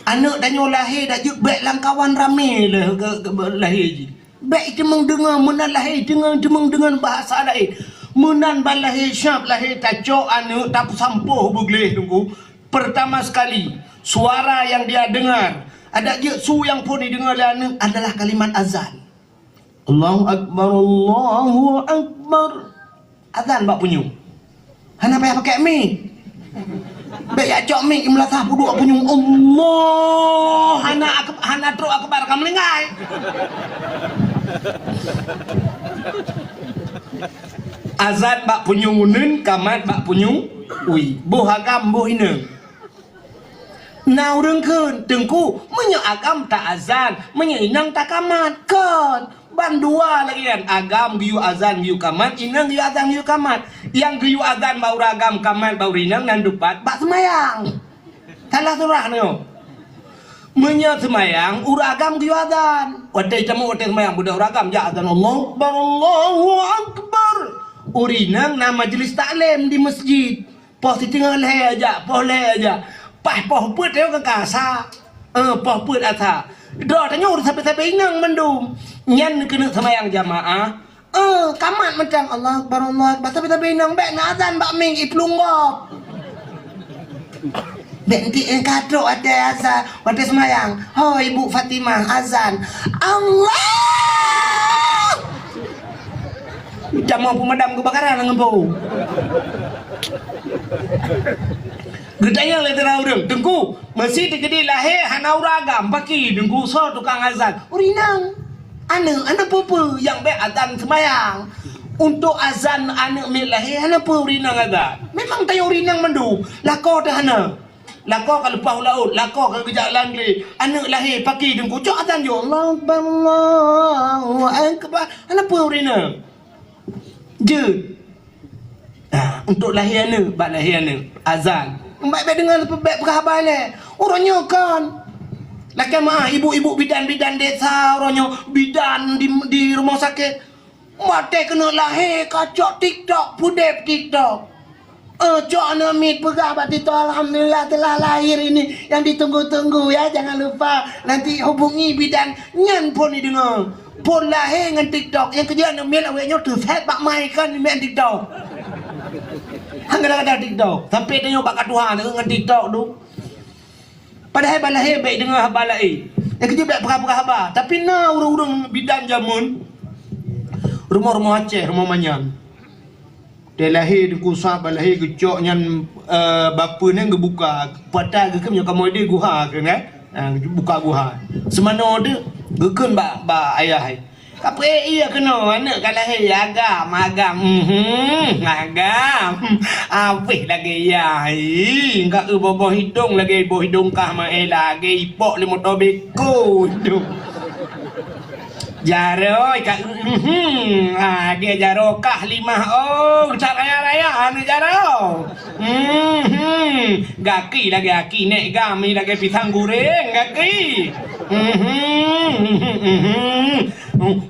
Aneuk tanyoe lahé dak jeuet bèk lam kawan ramé lé-, ge-, ge-, lahé jih. Bèk iteumeung deungon meunan lahé, iteumeung, iteumeung deungon bahasa lahé. Meunan ban lahé, siap lahé, tacok aneuk, tapeusampoh beugleh Teungku. Pertama sekali, suara yang dia dengar, adak jeuet su nyang phôn ideungoe lé aneuk adalah kalimat azan. Allahu Akbar, Allahu Akbar. Azan bak punyueng. Hana payah pakai mik. Bèk jak cok mik, meulasah peuduek punyueng. Allah, hana ak-, hana trok akbar ka meuninggai. Azan bak punyueng uneuen, kamat bak punyueng wie. Boh agam, boh inong. Na ureueng kheun, "Teungku, meunyoe agam ta azan, meunyoe inong ta kamat?" Kon, ban dua lagèe nyan, agam geuyue azan geuyue kamat, inong geuyue azan geuyue kamat. Nyang geuyue azan bak ureueng agam, kamat bak ureueng inong, nan dupat bak seumayang. Salah surah nyoe. Meunyoe seumayang, ureueng agam geuyue azan. Watèe tamong watèe seumayang, beudôh ureueng agam jak azan, "Allahu Akbar, Allahu Akbar." Ureueng inong na majlis taklim di masjid. Poh siteungoh lhèe jak, poh lhèe jak. Paih poh peuet nyoe ka asa. Eh, poh peuet asa. Droe tanyoe ureueng sabe-sabe inong mandum. Nyan keuneuk seumayang jamaah. Eh, kamat mantong, "Allahu Akbar, Allahu Akbar." Sabe-sabe inong bèk na azan bak mik, iplueng gob. Bèk enteuk nyang ka trok watèe asa, watèe seumayang. "Ho, Ibu Fatimah, azan." Allah! Tamong peumadam keubakaran ngon po. Geutanyong lé sidroe ureueng, "Teungku, meusi teukeudi lahé hana ureueng agam, pakri Teungku, soe tukang azan?" "Ureueng inong." "Aneuk, hana peue-peue, nyang bèk azan seumayang." Untuk azan aneuk miet lahé, hana peue ureueng inong azan. Memang tanyoe ureueng inong mandum, lakoe teuh hana. Lakoe ka leupah u laôt, lakoe ka geujak lam glé. Aneuk lahé, pakri Teungku, cok azan jih, "Allahu Akbar, Allahu Akbar." Hana peue ureueng inong. Jeuet. Ha, untuk lahé aneuk, bak lahé aneuk, azan. Bèk, bèk deungö, bèk peugah haba lé. Uroe nyoe kon. Lakèe meu'ah ibu-ibu bidan-bidan desa, uroe nyoe bidan di, di rumoh sakét. Watèe keuneuk lahé ka cok TikTok, peudép TikTok. Eh, cok aneuk miet peugah bak TikTok, "Alhamdulillah telah lahir ini yang ditunggu-tunggu ya, jangan lupa nanti hubungi bidan." Nyan phôn ideungoe. Phôn lahé ngon TikTok, nyang keujeuet aneuk miet awak nyoe teusét bak mai kan meu'en TikTok. Han kadang-kadang TikTok. Sampai tanyoe bak ka tuha ngon TikTok tu. Padahai bak lahé bèk deungö haba laén. Nyang keujeuet bèk peugah-peugah haba. Tapi na ureueng-ureueng bidan jameun, rumoh-rumoh Aceh, rumoh manyang. Watèe lahé Teungku, sa bak lahé geucok nyan, eh, bapeue nyan geubuka. Pata geukheun nyoe kamoe di guha kheun, kan? Ha, buka guha. Seumanoe teuh geukheun bak, bak ayah, eh. Ka peu-ék ie keunoe, aneuk ka lahé, agam, agam, mhm, agam. Abéh lagèe ie, ih, ka eu boh-boh idong lagèe boh idong kah ma-, eh, lagèe ipok lé moto beko idong. Jaroe ka, mhm, ah, dia jaroe kah limah, oh, tak raya-raya aneuk jaroe. Mhm. Gaki lagèe aki nèk gam, lagèe pisang goreng gaki. Mhm, mhm, mhm.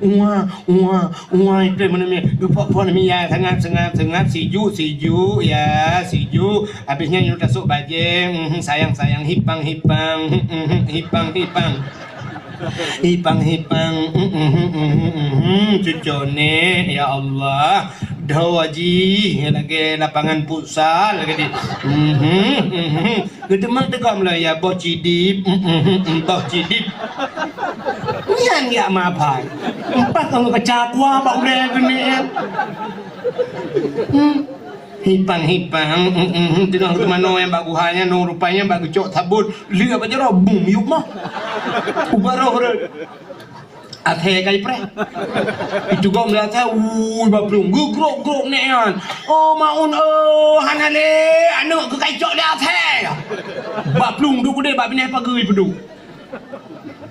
Wah, wah, wah, itu mana mi? Dupok pon mi ya, sangat, sangat, sangat sijuk, sijuk ya, sijuk. Habisnya nyuruh tasuk bajeng, mhm, sayang, sayang, hipang, hipang, mhm, hipang, hipang. Hipang-hipang, mm, mm, mm, mm, mm, mm, cucone, ya Allah. Dhoe jih lagèe lapangan futsal lagèe di. Mhm, mhm. Geuteumang teugom lom ya boh cidip, mm, mm, mm, mm, boh cidip. Nyan ya mapai. Empat orang kacakwa bak ulèe geunie. Hmm. Hipang-hipang, mm, mm, mm, teungoh teumanoe nyang bak guha nyan, nyoe rupanya bak geucok sabon, lheueh bak jaroe, bum, yup mah. Ubat roh rot. Asèe ka jipreh. Itu gom lé asèe, ui, bak plueng. Geugrok-grok nyan. Oh, Maun, oh, hana lé, aneuk keu ka jicok lé asèe. Bak plueng duek keudéh, bak binéh pageue peuduek.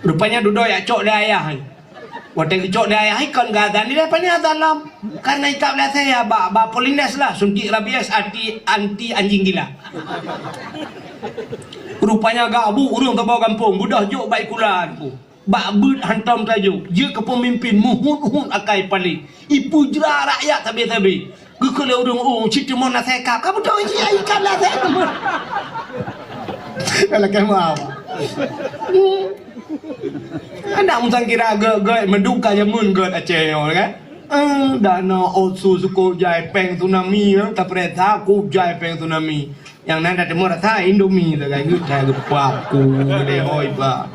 Rupanya dudoe jak cok lé ayah. Watèe geucok lé ayah, ikon geuazan, di depan ni azan lom. Karena ikab lé asèe ya, bak, bak Polines lah, suntik rabies, anti, anti anjing gila. Rupanya gak bu ureueng saboh gampông, beudôh jok bak ikula tu. Bak beuet hantom tajok, jeuet keu peumimpin, meuhut-hut akai paléh, ipeujra rakyat sabe-sabe. Geukheun lé ureueng, "Oh, cit teuma na sai kab." Ka beutôi cit, ai kab na sai teuma. Lakèe maaf. Hmm. Adak musang kira gèt-gèt, meuduka jameun gèt Aceh nyoe kan. Eh, dana otsu sukôb jai péng tsunami, eh, tapeuriksa kôb jai péng tsunami. Nyang na tateumé rasa Indomie sagai geuh, ka geupaku, meudeh hôi ba.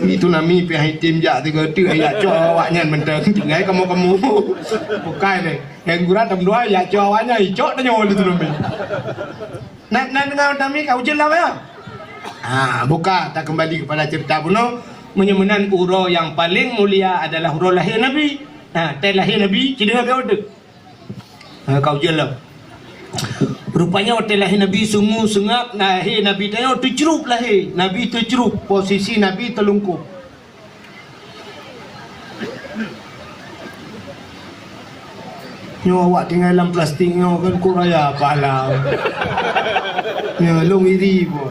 Ni tsunami pih hai tim jak tiga tu, jak cok awak nyan mantong. Tinggai kamoe-kamoe. Bukai lé. Nyang gura tam dua jak cok awak nyan, icok tanyoe lé tsunami. Nan, nan deungoe tsunami ka ujeuen lom ya. Ha, buka, ta kembali kepada cerita bunoe. Meunyoe meunan uroe nyang paleng mulia adalah uroe lahé Nabi. Ha, tai lahé Nabi, ci deungoe beuh. Ha, ka ujeuen lom. Rupanya watèe lahé Nabi sungu seungab, lahé Nabi tanyoe teucrup lahé. Nabi teucrup, posisi Nabi teulungkop. Nyoe awak tinggai lam plastik nyoe kan kok raya pahala. Ya, lôn iri pun.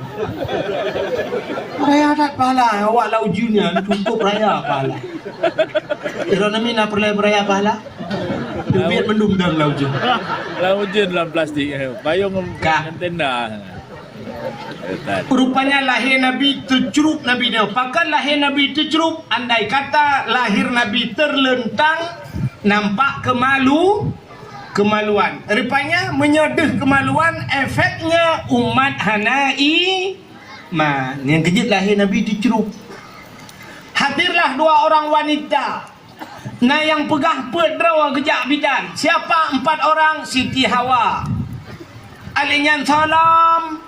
Raya that pahala, awak lam ujeuen nyan cukup raya pahala. Droeneuh na peureulèe beuraya pahala? Teubiet mandum dang lam ujeuen. Lam ujeuen lam plastik, eh, payong ngon, ka, ngon tenda. Eh, tan. Rupanya lahé Nabi teucrup Nabi nyoe. Pakon lahé Nabi teucrup? Andai kata lahé Nabi teuleuntang, nampak kemalu, kemaluan. Rupanya meunyoe deuh kemaluan, efeknya umat hana iman. Nyang keujeuet lahé Nabi teucrup. Hadirlah dua orang wanita. Na nyang peugah peuet droe geujak bidan. Siapa empat orang? Siti Hawa. Alèh nyan salam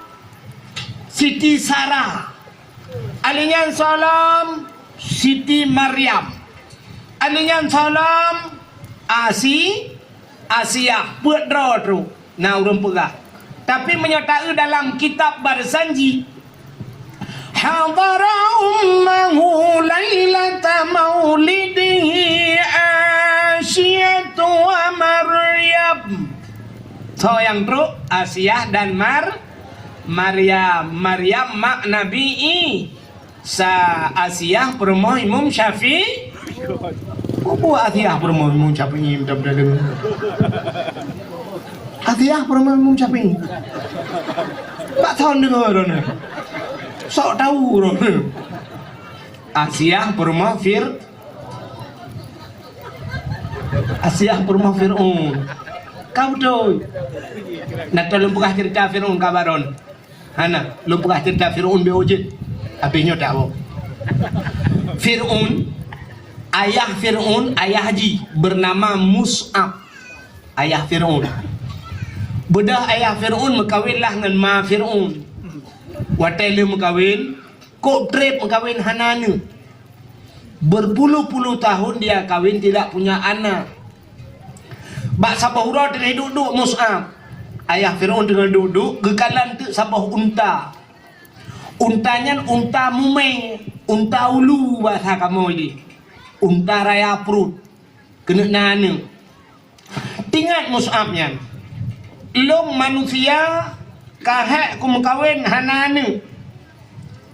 Siti Sarah. Alèh nyan salam Siti Maryam. Alèh nyan salam Asi-, Asiah. Peuet droe trok. Na ureueng peugah. Tapi meunyoe taeu dalam kitab Barzanji, hadara ummahu lailata maulidihi Asiyatu wa Maryam. Soe nyang trok? Asiah dan Mar-, Maryam. Maryam mak Nabi I- Sa Asiah peurumoh Imam Syafi'i. Peue buet Asiah peurumoh Imam Syafi'i, minta peudadeungoe. Asiah peurumoh Imam Syafi'i. Bak thon deungoe droeneuh. Sok tahu droeneuh. Asiah peurumoh Fir-, Asiah peurumoh Fir'aun. Ka beutôi. Na tolong peugah cerita Fir'aun ka baron. Hana, lôn peugah cerita Fir'aun beuh jeuet. Habéh nyoe tak boh. Fir'aun, ayah Fir'aun, ayah jih bernama Mus'ab. Ayah Fir'aun. Beudôh ayah Fir'aun meukawen lah ngon ma Fir'aun. Watèe lheueh meukawen, kok trép meukawen hana aneuk. Berpuluh-puluh tahun dia kawin tidak punya anak. Bak saboh uroe teungoh duek-duek Mus'ab. Ayah Fir'aun teungoh duek-duek, geukalon teuk saboh unta. Unta nyan unta mumè, unta ulu bahasa kamoe jih. Unta raya pruet. Keuneuk na aneuk. Ingat Mus'ab nyan, lôn manusia ka hék kumeukawen hana aneuk.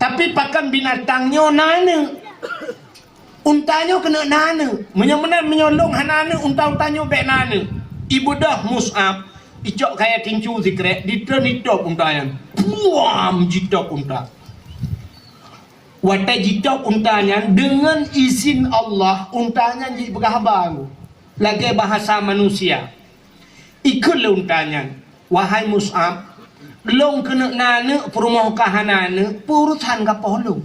Tapi pakon binatang nyoe na aneuk? Unta nyoe keuneuk na aneuk. Meunyoe meunan, meunyoe lôn hana aneuk, unta-unta nyoe bèk na aneuk. Ibeudôh Mus'ab, icok kayèe tincu sikrek, ditreun itôb unta nyan. Puam! Jitôb unta. Watèe jitôb unta nyan, deungon izin Allah, unta nyan jipeugah haba lagèe bahasa manusia. Ikheun lé unta nyan, "Wahai Mus'ab, lôn keuneuk na aneuk, peurumoh kah hana aneuk, peue urusan kah poh lôn?"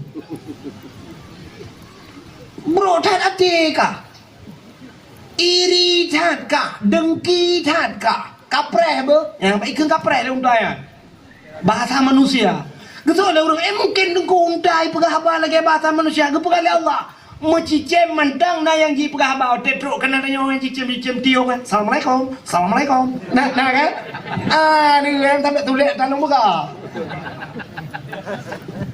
Brok that até kah? Iri that kah? Dengki that kah? Kapreh beuh? Nyang ikheun kapreh lé unta nyan. Bahasa manusia. Geusok lé ureueng, eh, mungkin teungku unta ipeugah haba lagèe bahasa manusia, geupeugah lé Allah, Meucicém mantong na nyang jipeugah haba, watèe trok keunan tanyoe nyang cicém-cicém tiong kan. "Assalamualaikum, assalamualaikum." Nah, nah kan? Ah, ni kan sampai tulék tanong buka.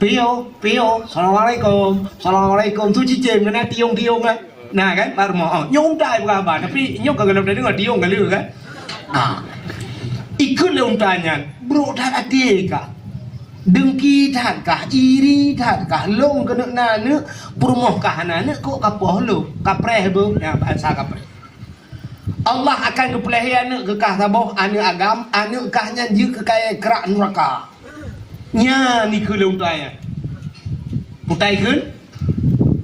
"Piye, piye, assalamualaikum, assalamualaikum." Tu cicém keunan tiong-tiong kan. Nah kan, bak rumoh. Oh, nyoe unta jipeugah haba, tapi nyoe ka galom tadeungoe tiong galak kan. Ah. Ikheun lé unta nyan, brok that até kah. Deungki that kah, iri that kah, lôn keuneuk na aneuk, peurumoh kah hana aneuk, kok ka poh lôn, kapreh beuh, nyan bahasa kapreh. Allah akan geupeulahé aneuk keu kah saboh, aneuk agam, aneuk kah nyan jeuet keu kayèe krak nuraka. Nyan ikheun lé unta nyan. Peue ikheun?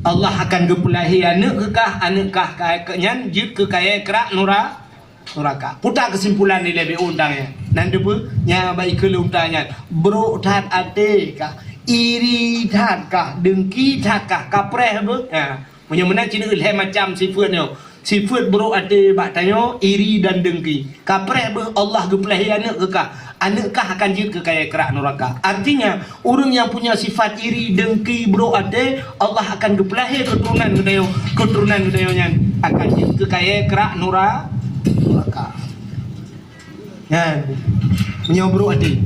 Allah akan geupeulahé aneuk keu kah, aneuk kah ka-, nyan jeuet keu kayèe krak nura-, nuraka. Peue keusimpulan dilèe bak unta nyan? Nan teupeue, nyan bak ikheun lé unta nyan. Brok that até kah, iri that kah, deungki that kah, kapreh beuh. Ha, meunyoe meunan cit lhèe macam sifeuet nyoe. Sifeuet brok até bak tanyoe, iri dan deungki. Kapreh beuh Allah geupeulahé aneuk keu kah. Aneuk kah akan jeuet keu kayèe krak nuraka. Artinya, ureueng nyang punya sifat iri, deungki, brok até, Allah akan geupeulahé keuturonan geutanyoe. Keuturonan geutanyoe nyan akan jeuet keu kayèe krak nura-, nuraka. Nyan. Meunyoe brok até.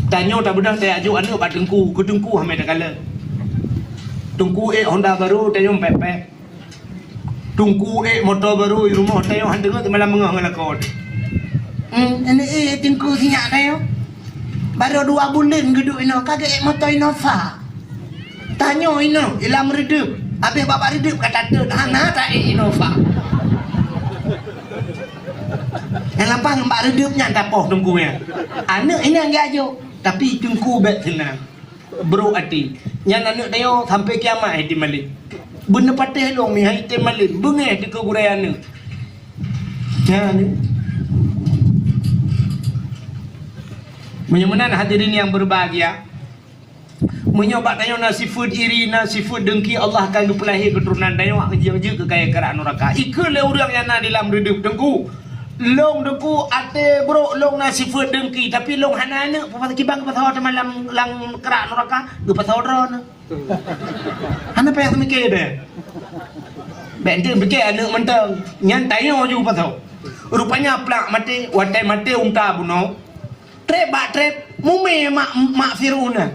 Tanyoe tabeudôh tajak jok aneuk bak teungku, keu teungku hamé takalon. Teungku ék Honda barô, tanyoe pèk-pèk. Teungku ék moto barô i rumoh, tanyoe han deungoe teumalam beungoh ngon lakoe. Hmm, aneuk ék teungku sinyak tanyoe. Barô dua buleuen geuduek inoe, ka geuék moto Innova. Tanyoe inoe, i lam reudeup. Abéh bak reudeup ka tateun, hana taék Innova. Nyang lampah ngon bak reudeup nyan tapoh teungku nyan. Aneuk inong geujak jok, tapi teungku bèk seunang. Brok até. Nyan aneuk tanyoe sampoe kiamat hai tém malém. Beuneupatéh lôn meuhai tém malém, beungéh teuh keu gurèe aneuk. Nyan. Meunyoe meunan hadirin yang berbahagia, meunyoe bak tanyoe na sifeuet iri, na sifeuet deungki, Allah akan geupeulahé keuturonan tanyoe nyang jeuet keu kayèe krak nuraka. Ikheun lé ureueng nyang na di lam reudeup, teungku. Lôn teungku até brok lôn na sifeuet deungki, tapi lôn hana aneuk, kiban geupasoe teuma lam, lam krak nuraka, geupasoe droeneuh. Hana payah teumiké deh. Bèk enteuk piké aneuk mantong. Nyan tanyoe ju pasoe. Rupanya plak maté, watèe maté unta bunoe. Trép bak trép, mumé mak, mak Fir'aun nyan.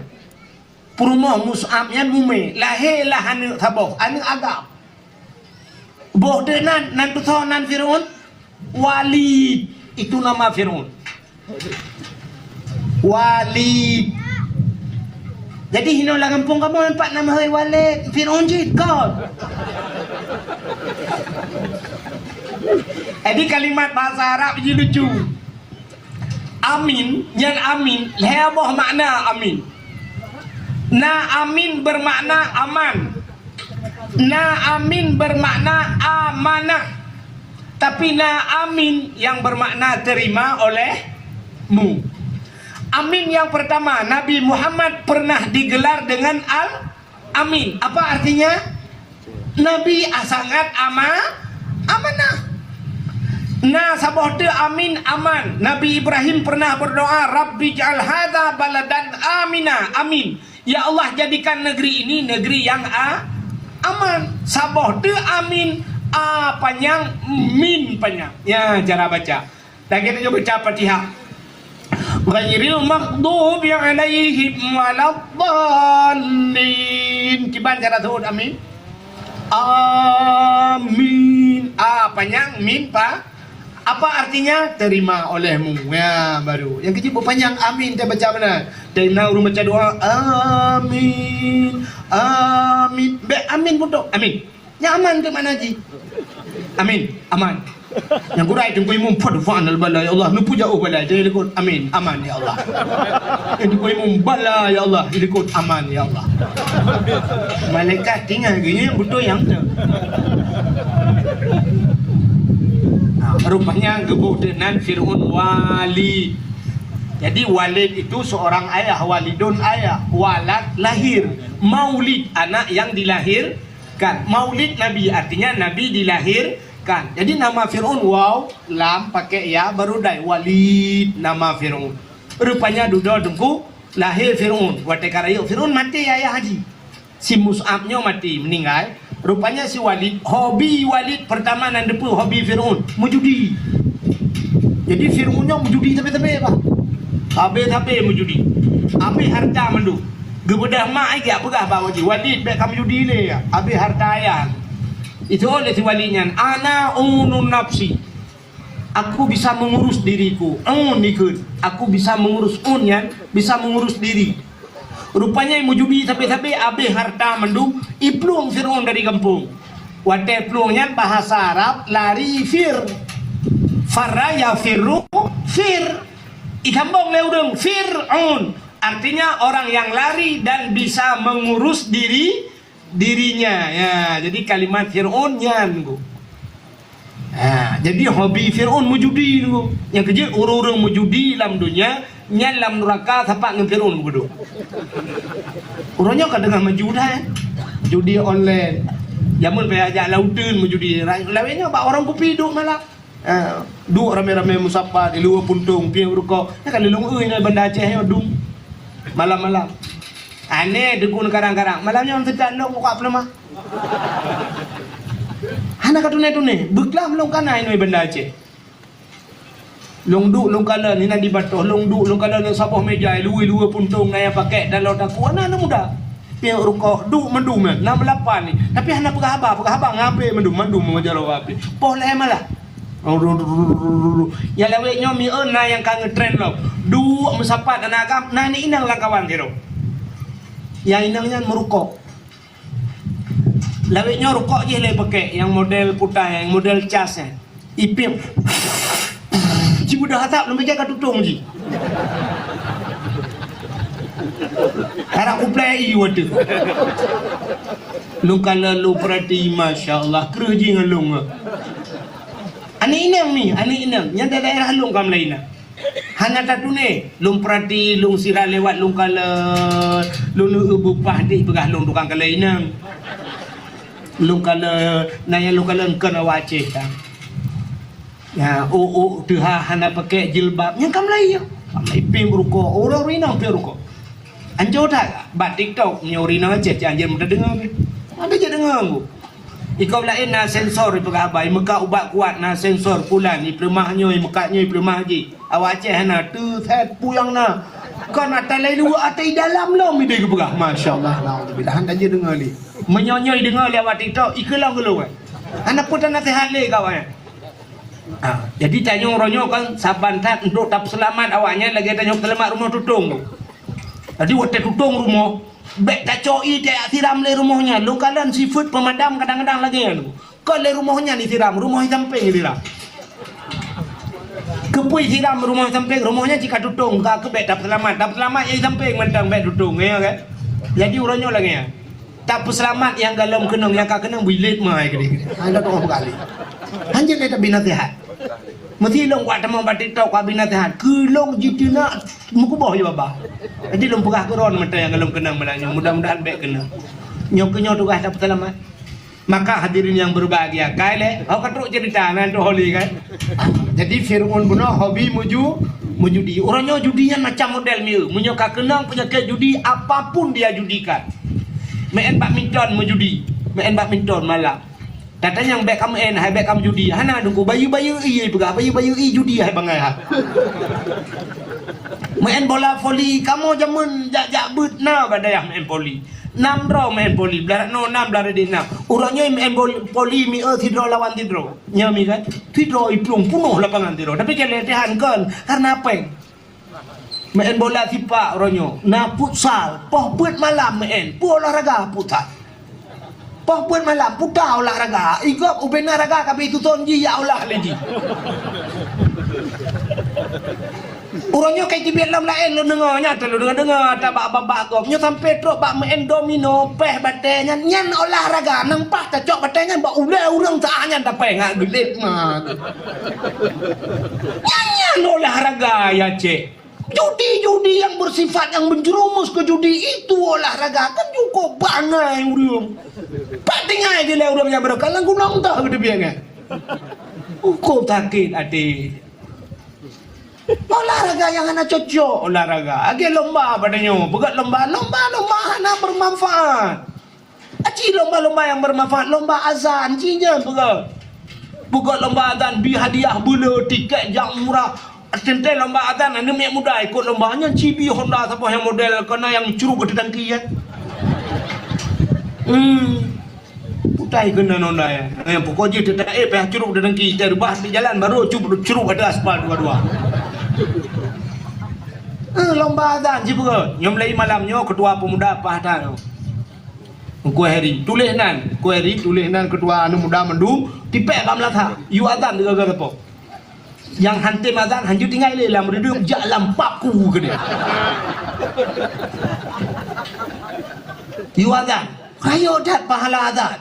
Peurumoh Mus'ab nyan mumé, lahé lah aneuk saboh, aneuk agam. Boh teuk nan, nan tutoe nan Fir'aun, Walid, itu nama Fir'aun. Walid. Jadi hinoe lam gampông kamoe pat nama hai Walid, Fir'aun jih kon. Jadi kalimat bahasa Arab ji lucu. Amin, nyan amin, lhèe boh makna amin. Na amin bermakna aman. Na amin bermakna amanah. Tapi na amin yang bermakna terima olehmu. Amin yang pertama, Nabi Muhammad pernah digelar dengan Al-Amin. Apa artinya? Nabi sangat ama-, amanah. Na saboh teuk amin aman. Nabi Ibrahim pernah berdoa, "Rabbi ja'al hadza baladan amina." Amin. Ya Allah, jadikan negeri ini negeri yang a-, aman. Saboh teuk amin, a panyang, min panyang. Ya, cara baca. Lagèe tanyoe baca Fatihah. Ghairil maghdubi 'alaihim waladdallin. Kiban cara seuôt amin? Amin. A panyang, min pa-, apa artinya? Terima olehmu. Ya, baru. Nyang keuji panyang amin, tabaca meunan. Tadeungoe ureueng baca doa, amin. Amin. Bèk amin putôh. Amin. Nyan aman teuk makna jih. Amin, aman. Nyang gurèe teungku imum, "Fadfa'nal bala, ya Allah." Neupeujaoh bala, jadi likot, "Amin, aman, ya Allah." Nyang teungku imum, "Bala, ya Allah." Likot, "Aman, ya Allah." Malaikat tinggai geuh, nyan beutôi nyang tu. Nah, rupanya geuboh teunan Fir'aun Walid. Jadi Walid itu seorang ayah, walidun ayah, walad lahir, maulid anak yang dilahir, kan. Maulid Nabi, artinya Nabi dilahirkan. Jadi nama Fir'aun waw, lam, pakai ya, baru dai Walid nama Fir'aun. Rupanya dudoe teungku lahé Fir'aun. Watèe ka rayeuk Fir'aun maté ayah haji. Si Mus'ab nyoe mati, meuninggai. Rupanya si Walid, hobi Walid peurtama nan teupeue hobi Fir'aun, meujudi. Jadi Fir'aun nyoe meujudi sabe-sabe, bah. Habéh-habéh meujudi. Habéh hareuta mandum. Geubeudoh mak ai geujak peugah bak Walid, "Walid, bèk kameujudi lé, habéh hareuta ayah." Itu oleh si Walid nyan, "Ana unun nafsi." Aku bisa mengurus diriku. Un ikheun. Aku bisa mengurus, un nyan bisa mengurus diri. Rupanya meujudi sabe-sabe, habéh hareuta mandum, iplueng Fir'aun dari gampông. Watèe plueng nyan bahasa Arab lari fir. Farra yafirru fir. Isambong lé ureueng Fir'aun. Artinya orang yang lari dan bisa mengurus diri dirinya. Ya, jadi kalimat Fir'aun nyan, Bu. Ha, jadi hobi Fir'aun meujudi, Bu. Nyang keujeuet ureueng-ureueng meujudi lam donya, nyan lam nuraka sapat ngon Fir'aun geuduek. Uroe nyoe ka teungoh maju dah, eh. Judi online. Jameun payah jak lauteun meujudi. Ra-, lawét nyoe bak warong kupi duek malam. Ha, duek ramé-ramé meusapat, di luwa puntông, piep rukok. Nyan ka lôn eu inoe Banda Aceh nyoe dum. Malam-malam. Aneh deungon karang-karang. Malam nyoe seukat lôn buka peuleumah. Hana ka tuné-tuné. Beuklam lôn kana inoe Banda Aceh. Lôn duek lôn kalon, inan di batoh, lôn duek lôn kalon lam saboh meja, luwe-luwe puntông, na nyang pakèk dan lôn takue, na aneuk muda. Piep rukok, duek mandum nyan, na meulapan ni. Tapi hana peugah haba, peugah haba ngon H P mandum, mandum meungeujaloe H P. Poh lhèe malam. Nyang lawét nyoe mieu na nyang ka ngeutren lom. Duek meusapat aneuk agam, na aneuk inong lam kawan sidroe. Nyang inong nyan meurukok. Lawét nyoe rukok jih lé pakèk, nyang model putai, nyang model cas nyan. Ipiep. Jibeudôh asap lom bijèh ka tutông jih. Harap kuplai i watèe. Lôn kalon lôn peurati, masya Allah, kreueh jih ngon lôn. Aneuk inong mi, aneuk inong. Nyan daerah lôn ka meulayeue na. Hana tatuné, lôn peurati, lôn sira lewat, lôn kalon, lôn eu beupah deh peugah lôn tukang kalon inong. Lôn kalon, na nyang lôn kalon kon awak Aceh tan. Ya, ôk-ôk teuha hana pakèk jilbab, nyang ka meulayeue. Ka meulayeue piep rukok, ureueng inong piep rukok. Anco that bak TikTok, nyoe ureueng inong Aceh, cit anjeut meutedeungoe. Ada je deungoe, Bu. Ikob laén na sensor ipeugah haba, imeukat ubat kuat na sensor pulan, ipeuleumah nyoe, imeukat nyoe, ipeuleumah jih. Awak Aceh hana, teu that puyang na. Kon ata lé luwa, ata i dalam lom ideh geupeugah. Masya Allah, naudzubillah. Hana je deungoe lé. Meunyoe nyoe ideungoe lé awak TikTok, ikeulong geulong, eh. Hana peue tanaseuhat lé kawan, eh. Ah, jadi tanyoe uroe nyoe kan saban that untuk tapeuseulamat awak nyan lagèe tanyoe peuseulamat rumoh tutong tu. Jadi watèe tutong rumoh, bèk tacok ie tajak siram lé rumoh nyan. Lôn kalon sifeuet peumadam kadang-kadang lagèe nyan. Kon lé rumoh nyan isiram, rumoh i sampéng isiram. Keupeue isiram rumoh i sampéng, rumoh nyan cit ka tutong, ka keuh bèk tapeuseulamat. Tapeuseulamat nyang i sampéng mantong bèk tutong, ya kan? Jadi uroe nyoe lagèe nyan. Tapeuseulamat nyang golom keunong, nyang ka keunong bilet mai keudeh. Hana teungoh peugah lé. Hanjeuet lé tabi naseuhat. Meusi lôn kuat tamong bak TikTok kuat bi naseuhat. Keu lôn jiteunak meukuboh ju babah. Jadi lôn peugah keu droeneuh mantong nyang golom keunong malam nyoe. Mudah-mudahan bèk keunong. Nyoe keuh nyoe tugaih tapeuseulamat. Maka hadirin yang berbahagia, kai lé, hok ka trok cerita nan tu holi kan. Jadi Fir'aun bunoe hobi meju-, meujudi. Uroe nyoe judi nyan macam model mieu. Meunyoe ka keunong peunyakét judi, apapun dia judikan. Meu'en badminton meujudi, meu'en badminton malam. Tatanyong bèk ka meu'en, hai bèk ka meujudi. Hana deungku bayeue-bayeue ie peugah, bayeue-bayeue ie judi hai bangai ha. Meu'en bola voli, kamoe jameun jak-jak beuet na bak dayah meu'en voli. Nam droe meu'en voli, blah noe nam, blah deh nam. Uroe nyoe meu'en bol-, voli mieu sidroe lawan sidroe. Nyoe mi kan, sidroe iplueng punoh lapangan sidroe. Tapi keu latihan kon, karena péng. Meu'en bola sipak uroe nyoe. Na futsal, poh peuet malam meu'en. Peue olahraga futsal. Poh peuet malam, puta olahraga. Igob ubena raga ka bi tuson jih ya Allah lé jih. Uroe nyoe kai jibiet lom laén lôn deungoe, nyan lôn deungoe-deungoe ata bak babah gob. Nyoe sampoe trok bak meu'en domino, péh batèe nyan, nyan olahraga. Nang paih tacok batèe nyan bak ulèe ureueng saat nyan tapéh ngat geulet mat. Nyan, nyan olahraga ya, cek. Judi-judi yang bersifat yang menjerumus ke judi itu olahraga kan cukup bangai ureueng. Pat tinggai je lé ureueng nyang beureukat lam gunong teuh geuteubiet nyan. Ukoe sakét até. Olahraga nyang hana cocok olahraga. Lagèe lomba pada nyoe, peugöt lomba, lomba-lomba hana bermanfaat. Ci lomba-lomba nyang bermanfaat, lomba azan, ci nyan peugah. Peugah lomba azan, bi hadiah beuleu, tiket jak murah. Teuntèe lomba azan, aneuk miet muda ikot lomba nyan, ci bi Honda saboh nyang model keunan nyang curuk ateueh tangki nyan. Hmm. Putai keunan Honda nyan. Eh, pokok jih teutak, eh, payah curuk ateueh tangki, teureubah di jalan, baru cu-, curuk ateueh aspal dua-dua. Eh, lomba azan, ci peugah. Nyoe mulai malam nyoe, ketua pemuda Pah Tan nyoe. Teungku Heri, tuléh nan. Teungku Heri, tuléh nan ketua aneuk muda mandum, tipèk bak meunasah. Yue azan di gaga sapo. Nyang han tem azan, hanjeuet tinggai lé lam reudeup, jak lam pap ku keudéh. Yue azan. Rayeuk that pahala azan.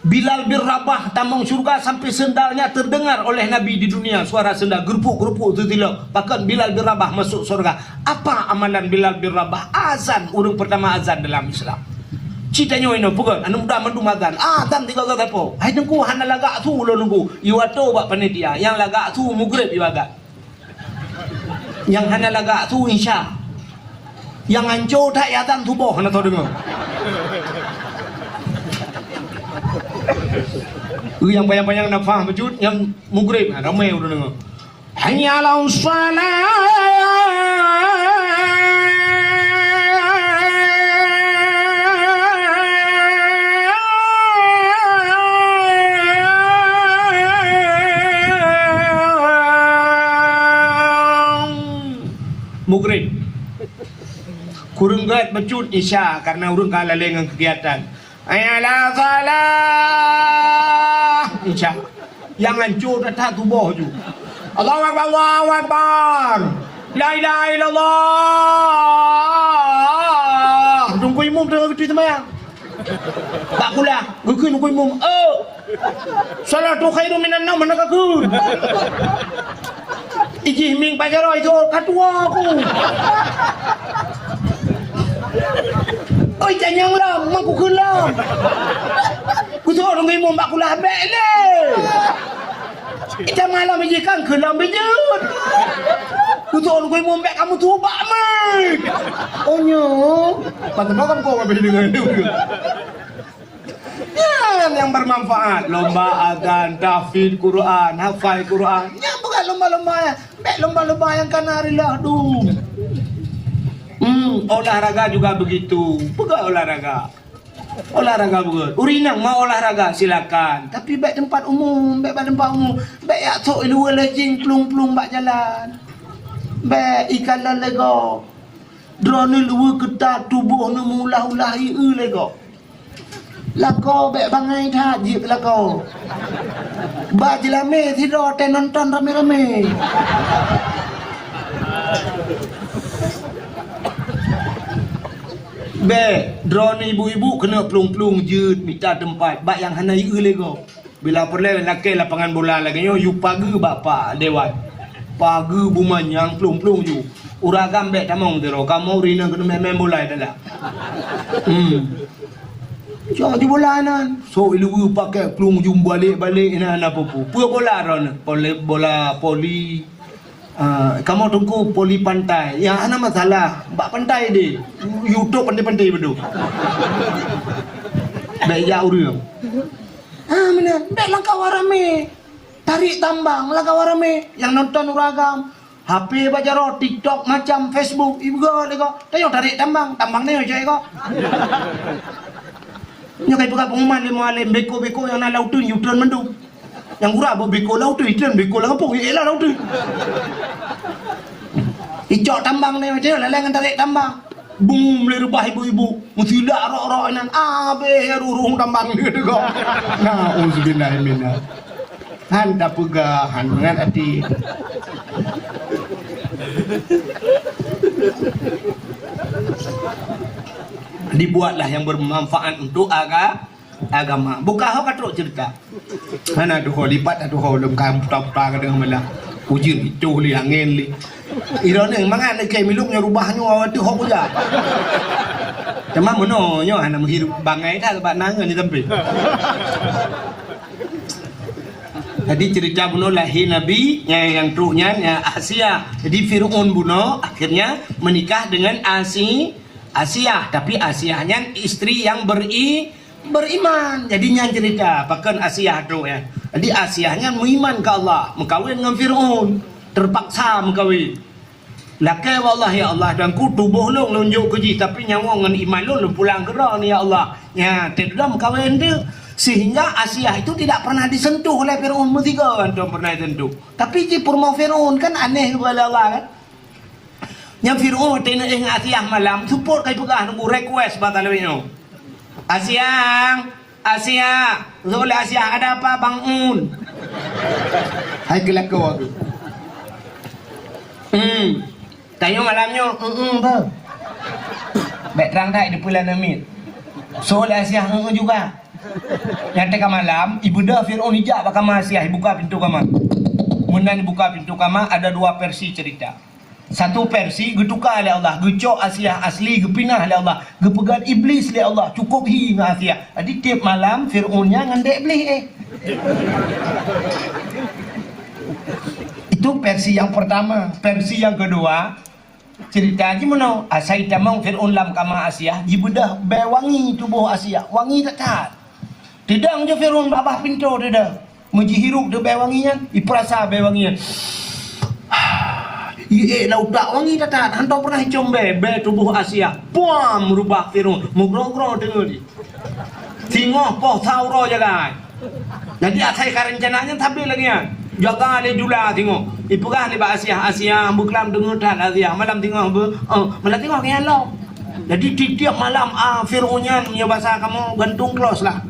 Bilal bin Rabah tamong syeuruga sampai sendalnya terdengar oleh Nabi di dunia, suara sendal geurupuk-geurupuk teutilok. Pakon Bilal bin Rabah masuk syeuruga. Apa amalan Bilal bin Rabah? Azan, ureueng pertama azan dalam Islam. Ci tanyoe inoe peugah, aneuk muda mandum azan. Azan tiga kali sapo. Hai Teungku, hana lagak su ulôn Teungku. Yue atô bak panitia, nyang lagak su mugreb yue azan. Nyang hana lagak su isya. Nyang hanco that azan suboh hana teudeungoe. Nyang panyang-panyang nafah bacut, nyang mugreb, ha, ramé ureueng deungoe. Hayya 'alas shalah. Mugreb. Kureueng gèt bacut isya karena ureueng ka lalé ngon kegiatan. Hayya 'alas shalah. Isya. Nyang hanco that-that suboh ju. Allahu Akbar, Allahu Akbar. La ilaha illallah. Teungku imum teungoh geuti seumayang. Bak kulah, geukheun Teungku imum, "Oh, shalatu khairun minan naum," hana ka kheun. Ijih mieng bak jaroe, "Itu ka tuwo aku." Oi, tanyong lom, ma kukheun lom. Kutoe Teungku imum bak kulah bèk lé. Ita malam ijih kan kheun lom beujeuet. Kutoe Teungku imum bèk kamoe tubak meuh. Oh, nyoe. Patah malam kau habéh deungon. Nyan nyang bermanfaat, lomba azan, tahfiz Quran, hafal Quran. Nyan bukan lomba-lomba nyan. Bèk lomba-lomba nyang kana rilah dum. Hmm, olahraga juga begitu. Peugah olahraga. Olahraga beugèt. Ureueng inong mau olahraga, silakan. Tapi bèk teumpat umum, bèk bak teumpat umum. Bèk jak sok i luwa lé jing plueng-plueng bak jalan. Bèk ikalon lé gob. Droeneuh luwa keutat tuboh neuh meuulah-ulah ié lé gob. Lakoe bèk bangai that jeuet lakoe. Ba jeulamé sidroe teuh nonton ramé-ramé. Bèk, droeneuh ibu-ibu keuneuk plueng-plueng jeuet mita teumpat bak nyang hana ié lé gob. Bila peureulèe lakèe lapangan bola lagèe nyoe, yue pageue bak pak dewan. Pageue bumoe nyang plueng-plueng ju. Ureueng agam bèk tamong sidroe, kamoe ureueng inong keuneuk main-main bola dak. Hmm. Cok ju bola nan. Sok i luwa pakèk plueng ju balek-balek nan, hana peue-peue. Peue bola droeneuh? Poli, bola poli. Ah, kamoe Teungku poli pantai. Ya, hana masalah. Bak pantai deh. YouTube pantai-pantai beudôh. Bèk jak ureueng. Ah, meunan. Bèk lam kawan ramé. Tarek tambang lam kawan ramé. Nyang nonton ureueng agam. H P bak jaroe, TikTok macam, Facebook, ibu lé gob. Tanyoe tarek tambang, tambang nyoe jai gob. Nyoe kai peugah pengumuman lé mualem, beko-beko nyang na lam uteuen, yue treun mandum. Nyang gura bak beko lam uteuen, treun beko lam gampông, yue ék lam uteuen. Icok tambang nyoe jai, lalai ngon tarek tambang. Bum lé reubah ibu-ibu, meusilak rok-rok inan, abéh ruruh tambang nyoe gob. Nauzubillah minal. Han tapeugah, han meuhat até. Dibuatlah yang bermanfaat untuk aga-, agama. Buka ho ka trok cerita. Hana tuho lipat, tuho lom ka puta-puta ka deungon malam. Ujeuen itu lé, angén lé. Iroe nyoe mangat keu milong nyoe rubah nyoe awai teuh ho kuja. Teuma meunoe nyoe hana meuhirup bangai that bak nangeuen di sampéng. Jadi cerita bunoe lahé Nabi nyang, nyang trok nyan, ya, Asia. Jadi Firaun bunoe akhirnya menikah dengan Asi-, Asiah, tapi Asiah nyan istri yang beri-, beriman. Jadi nyan cerita, pakon Asiah tu ya. Jadi Asiah nyan meuiman ke Allah, meukawen ngon Firaun, terpaksa meukawen. Lakée bak Allah, "Ya Allah, dan ku tuboh lôn, lôn jok keu jih, tapi nyawöng ngon iman lôn, lôn pulang keudroe ni, ya Allah." Nya, teuh dum kawen teuh. Sehingga Asiah itu tidak pernah disentuh oleh Firaun, meusigoe hantom pernah disentuh. Tapi jih peurumoh Firaun kan aneh keupada Allah kan. Nya Firaun watée neuéh ngon Asiah malam, seupôt kai peugah nunggu request bak taloe nyoe. Asiah, Asiah, zoe lé Asiah, ada apa Bang Un? Hai keu lakoe aku. Hmm. Tanyoe malam nyoe, "Heeh, beuh." Bék trang that di peulan miet. Zoe lé Asiah, "Heeh juga." Nyang teuka malam, ibeudôh Firaun ijak bak kama Asiah, ibuka pintoe kama. Meunan ibuka pintoe kama, ada dua versi cerita. Satu versi geutuka lé Allah, geucok Asiah asli geupinah lé Allah, geupeugét Iblis lé Allah, cukup hi ngon Asiah. Jadi tiep malam Firaun nyan ngon dek Iblis eh. Itu versi yang pertama. Versi yang kedua, cerita jih meunoe, asai tamong Firaun lam kama Asiah, jibeudôh bée wangi tuboh Asiah, wangi that-that. Teudong ju Firaun babah pintoe teudong. Meujihirup di bée wangi nyan, ipeurasa bée wangi nyan. Iék lam utak wangi that-that, hántom pernah icom bée, bée tuboh Asiah. Puam! Meurubah Firaun, meugroe-groe teungeut jih. Singoh poh sa uroe jaga. Jadi asai ka reuncana nyan sabe lagée nyan. Jaga lé jula singoh. Ipeugah lé bak Asiah, "Asiah, beuklam teungeut that Asiah. Malam singoh beu, eh, malam singoh keu nyan lom." Jadi tiep-tiep malam, ah, Firaun nyan meunyoe basa kamoe gantung klos lah.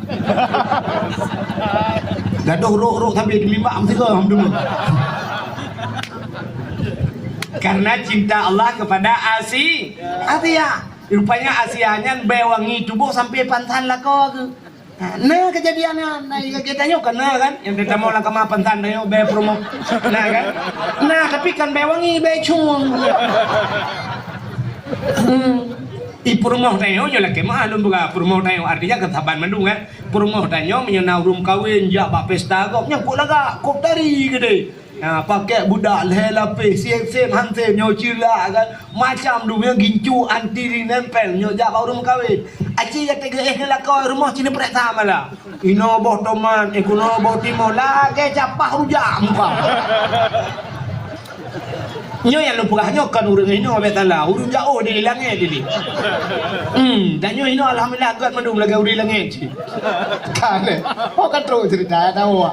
Gadoh rok-rok sampai di mimbak meusigoe alhamdulillah. Karena cinta Allah kepada Asi-, Asiah. Rupanya Asiah nyan bée wangi tuboh sampai pansan lakoe geuh. Nah, na kejadian nyan, na iya kita nyoe kan, na kan? Yang kita mau langkah mapan san, nyoe bée promo. Nah kan? Nah, tapi kan bée wangi, bée cun. Hmm. I peurumoh tanyoe nyoe lakée meuah lôn peugah, peurumoh tanyoe artinya kan saban mandum kan. Peurumoh tanyoe meunyoe na ureuëng kawen jak bak pesta gob, nyan kok lagak, kok tari geude. Ha, pakai budak lhée lapéh, sép-sép han sép nyoe cilak kan. Macam dunia gincu anti rinempel nyoe jak bak ureuëng meukawen. Aci gata geuéh ngon lakoe rumoh cit neuprek sama lah. Inoe boh tomat, eh, kunoe boh timoh, lagée capah rujak muka. Nyoe nyang lôn peugah nyoe kon ureuëng inoe abéh tala, ureuëng jaoh di langét ini. Hmm, dan nyoe inoe alhamdulillah gét mandum lagée ureuëng langét cit. Kan, eh? Oh, kan trok cerita, ya tahu.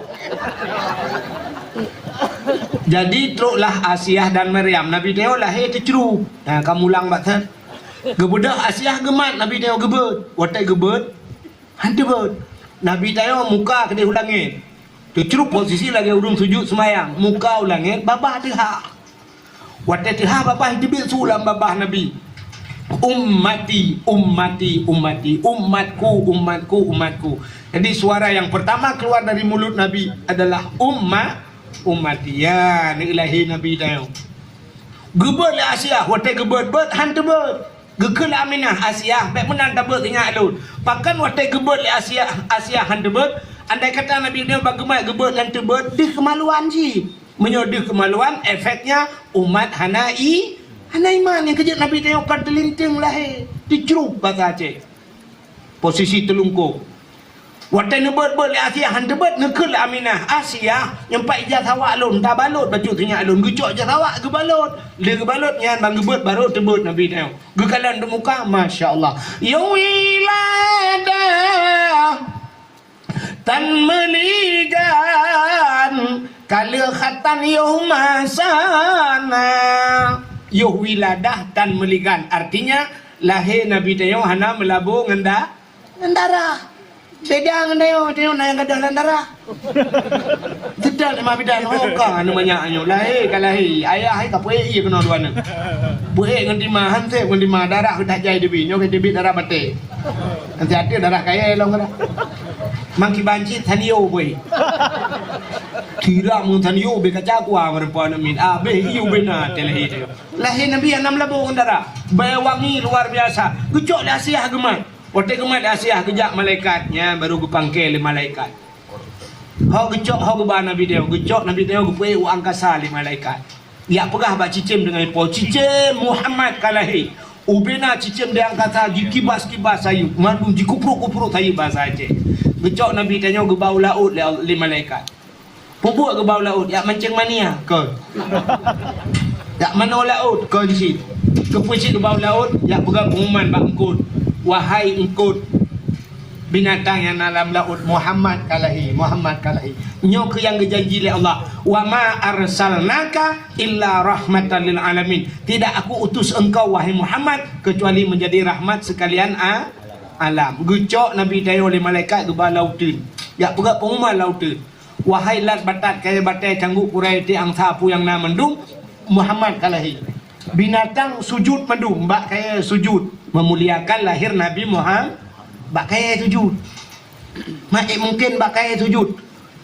Jadi troklah Asiah dan Maryam. Nabi tanyoe lahé teucru. Ha, ka mulang bak that. Geubeudôh Asiah geumat Nabi tanyoe geubeuet. Watée geubeuet, han teubeuet. Nabi tanyoe muka keudeh u langét. Teucru posisi lagée ureuëng sujut seumayang. Muka u langét, babah teuhah. Watée teuhah babah teubiet su lam babah Nabi. Ummati, ummati, ummati, umatku, umatku, umatku. Jadi suara yang pertama keluar dari mulut Nabi adalah umma, ummati. Ya, ni lahé Nabi tanyoe. Geubeuet lé Asiah, watée geubeuet-beuet han teubeuet. Geukheun lé Aminah, "Asiah, bék meunan tabeuet sinyak lôn." Pakon watée geubeuet lé Asiah, Asiah han teubeuet, andai kata Nabi nyoe bak geumat geubeuet ngon teubeuet, deuh keumaluan cit. Meunyoe deuh keumaluan, efeknya umat hana i-, hana iman. Nyang keujeuet Nabi tanyoe kon teulinteung lahé, teucrup basa Aceh. Posisi teulungkôk. Watée neubeuet-beuet lé Asiah han teubeuet, neukheun lé Aminah, "Asiah, nyoe pat ija sawak lôn, tabalot bacut sinyak lôn." Geucok ija sawak, geubalot. Lé geubalot nyan ban geubeuet, barô teubeuet Nabi tanyoe. Geukalon di muka, masya Allah. Yoh wiladah tan meuligan, ka lheueh khatan yoh masana. Yoh wiladah tan meuligan, artinya lahé Nabi tanyoe hana meulabô ngon da-, ngon darah. Beda ngon tanyoe, tanyoe na nyang gadôh lam darah. Seudang teuma bidan, ho ka anu manyak nyoe. Lahé ka lahé, ayah hai ka peuék ié keunoe dua nyoe. Peuék ngon tima, han sép ngon tima, darah ka tajai teubiet. Nyoe ka teubiet darah batée. Nanti ada darah kayée lom keunoe. Mang kiban cit sanyo peuék. Tiram ngon sanyo beu kaca kuah meureumpok aneuk miet. Abéh ié beu na teuh lahé teuh. Lahé Nabi hana meulabô ngon darah. Bée wangi luar biasa. Geucok lé Asiah geumat. Watée geumat lé Asiah geujak malaikat, nyan barô geupangke lé malaikat. Ho geucok, ho geuba Nabi tanyoe, geucok Nabi tanyoe geupeuék u angkasa lé malaikat. Jak peugah bak cicém deungon ipo, "Cicém, Muhammad ka lahé." Ubena cicém di angkasa jikibas-kibas sayeuep, mandum jikuprok-kuprok sayeuep bahasa Aceh. Geucok Nabi tanyoe geuba u laôt lé, lé malaikat. Peubuet geuba u laôt, jak mancéng mania, kon. Jak manoe laôt, kon cit. Keupeue cit geuba u laôt, jak peugah pengumuman bak eungkôt, "Wahai eungkôt, binatang nyang na lam laôt, Muhammad ka lahé, Muhammad ka lahé." Nyoe keuh nyang geujanji lé Allah, "Wa ma arsalnaka illa rahmatan lil alamin." Tidak Aku utus engkau, wahai Muhammad, kecuali menjadi rahmat sekalian a-, alam. Geucok Nabi tanyoe lé malaikat geuba lam uteuen. Jak peugah pengumuman lam uteuen. Wahai lat batat kayée batée cangguek kurai tiek angsa peue nyang na mandum, Muhammad ka lahé. Binatang sujud mandum bak kayée sujud, memuliakan lahé Nabi Muhammad bak kayée sujud. Mak, eh, mungken bak kayée sujud.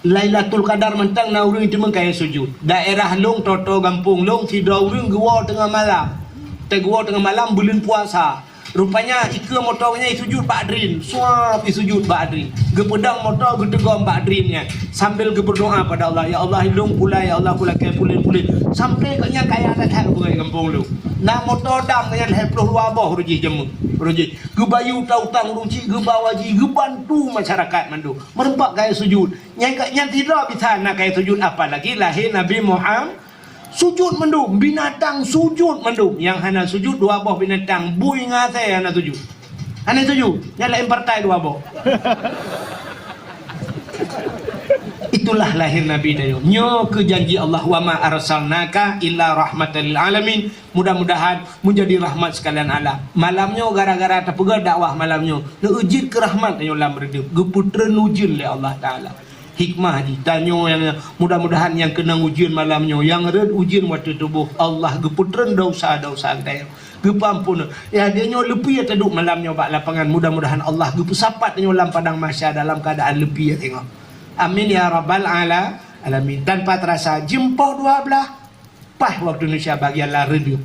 Lailatul Qadar mantong na ureuëng teuma kayée sujud. Daerah lông, tô-tô gampông lông, sidroe ureuëng geuwoe teungoh malam. Teuk geuwoe teungoh malam buleuen puasa. Rupanya ikeue moto nyan isujud bak drain, suap isujud bak drain. Geupeudong moto geuteugom bak drain nyan sambil geubeudoa pada Allah, "Ya Allah, ilông pulai, ya Allah, kulakée pulen-pulen." Sampai gobnyan kaya that-that beureukat gampông lông. Na moto dam gobnyan lhée ploh dua boh rujih jeumeuh, rujih. Geubayeue utang-utang ureuëng chik, geuba haji, geubantu masyarakat mandum. Meureumpok kayée sujud. Nyan ka, nyan sidroe bisa na kayée sujud, apalagi lahé Nabi Muhammad. Sujud mandum, binatang sujud mandum. Nyang hana sujud dua boh binatang, bui ngon asée hana sujud. Hana sujud, nyan laén partai dua boh. Itulah lahé Nabi tanyoe. Nyoe keuh janji Allah, "Wa ma arsalnaka illa rahmatan lil alamin." Mudah-mudahan menjadi rahmat sekalian alam. Malam nyoe gara-gara tapeugah dakwah malam nyoe, neueu jeuet keu rahmat tanyoe lam reudeup, geupeutreun ujeuen lé Allah Taala. Hikmah jih, tanyoe nyang, mudah-mudahan nyang keunong ujeuen malam nyoe, nyang rhot ujeuen watée tuboh, Allah geupeutreun desya-desya geutanyoe, geupeuamphon. Ya, tanyoe leupie taduek malam nyoe bak lapangan, mudah-mudahan Allah geupeusapat tanyoe lam padang mahsyar dalam keuadaan leupie singoh. Amin ya rabbal ala-, alamin. Tanpa terasa, jeuem poh dua blaih, paih waktu Indonesia bagian lam reudeup.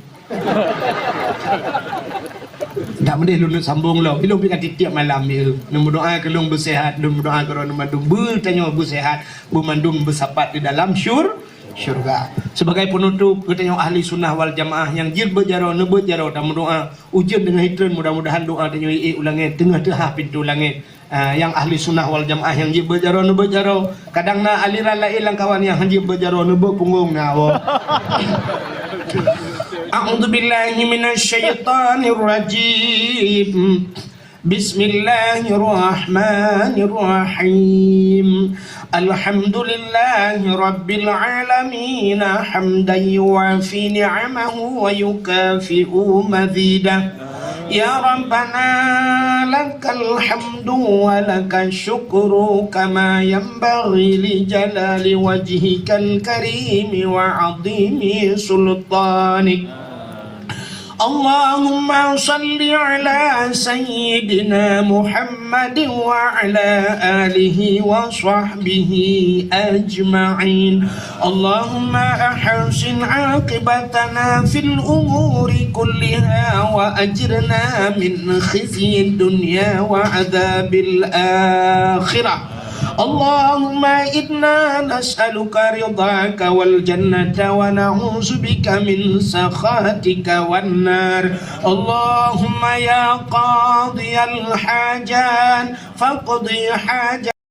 Dak meudeh lôn sambong lom. Ilông pih ka tiep-tiep malam, ya. Lôn meudoa keu lôn beuseuhat, lôn meudoa keu droeneuh mandum beutanyoe beuseuhat, beumandum beusapat di dalam syur-, syurga. Sebagai penutup, geutanyoe ahli sunnah wal jamaah nyang jeuet beuet jaroe, neubeuet jaroe, dan meudoa ujeuen deungon hitreun, mudah-mudahan doa tanyoe ék u langét, teungoh teuhah pintoe langét. Ah, nyang ahli sunnah wal jamaah nyang jeuet beuet jaroe, neubeuet jaroe. Kadang na aliran laén lam kawan nyang hana jeuet beuet jaroe, neubeuet punggong na awak. A'udzubillahi minasyaitonirrajim. Bismillahirrahmanirrahim. Alhamdulillahi rabbil alamin, hamdan yuwafi ni'amahu wa yukafi'u mazidah. Ya Rabbana, lakal hamdu wa lakasy syukru kama yanbaghi li jalali wajhikal karimi wa 'azimi sultanik. Allahumma shalli ala sayyidina Muhammadin wa ala alihi wa sahbihi ajma'in. Allahumma ahsin aqibatana fil umuri kulliha wa ajirna min khizyid dunya wa adzabil akhirah. Allahumma inna nas'aluka ridhaka wal jannata wa na'udzubika min sakhatika wan nar. Allahumma ya qadhiyal hajat, faqdi hajat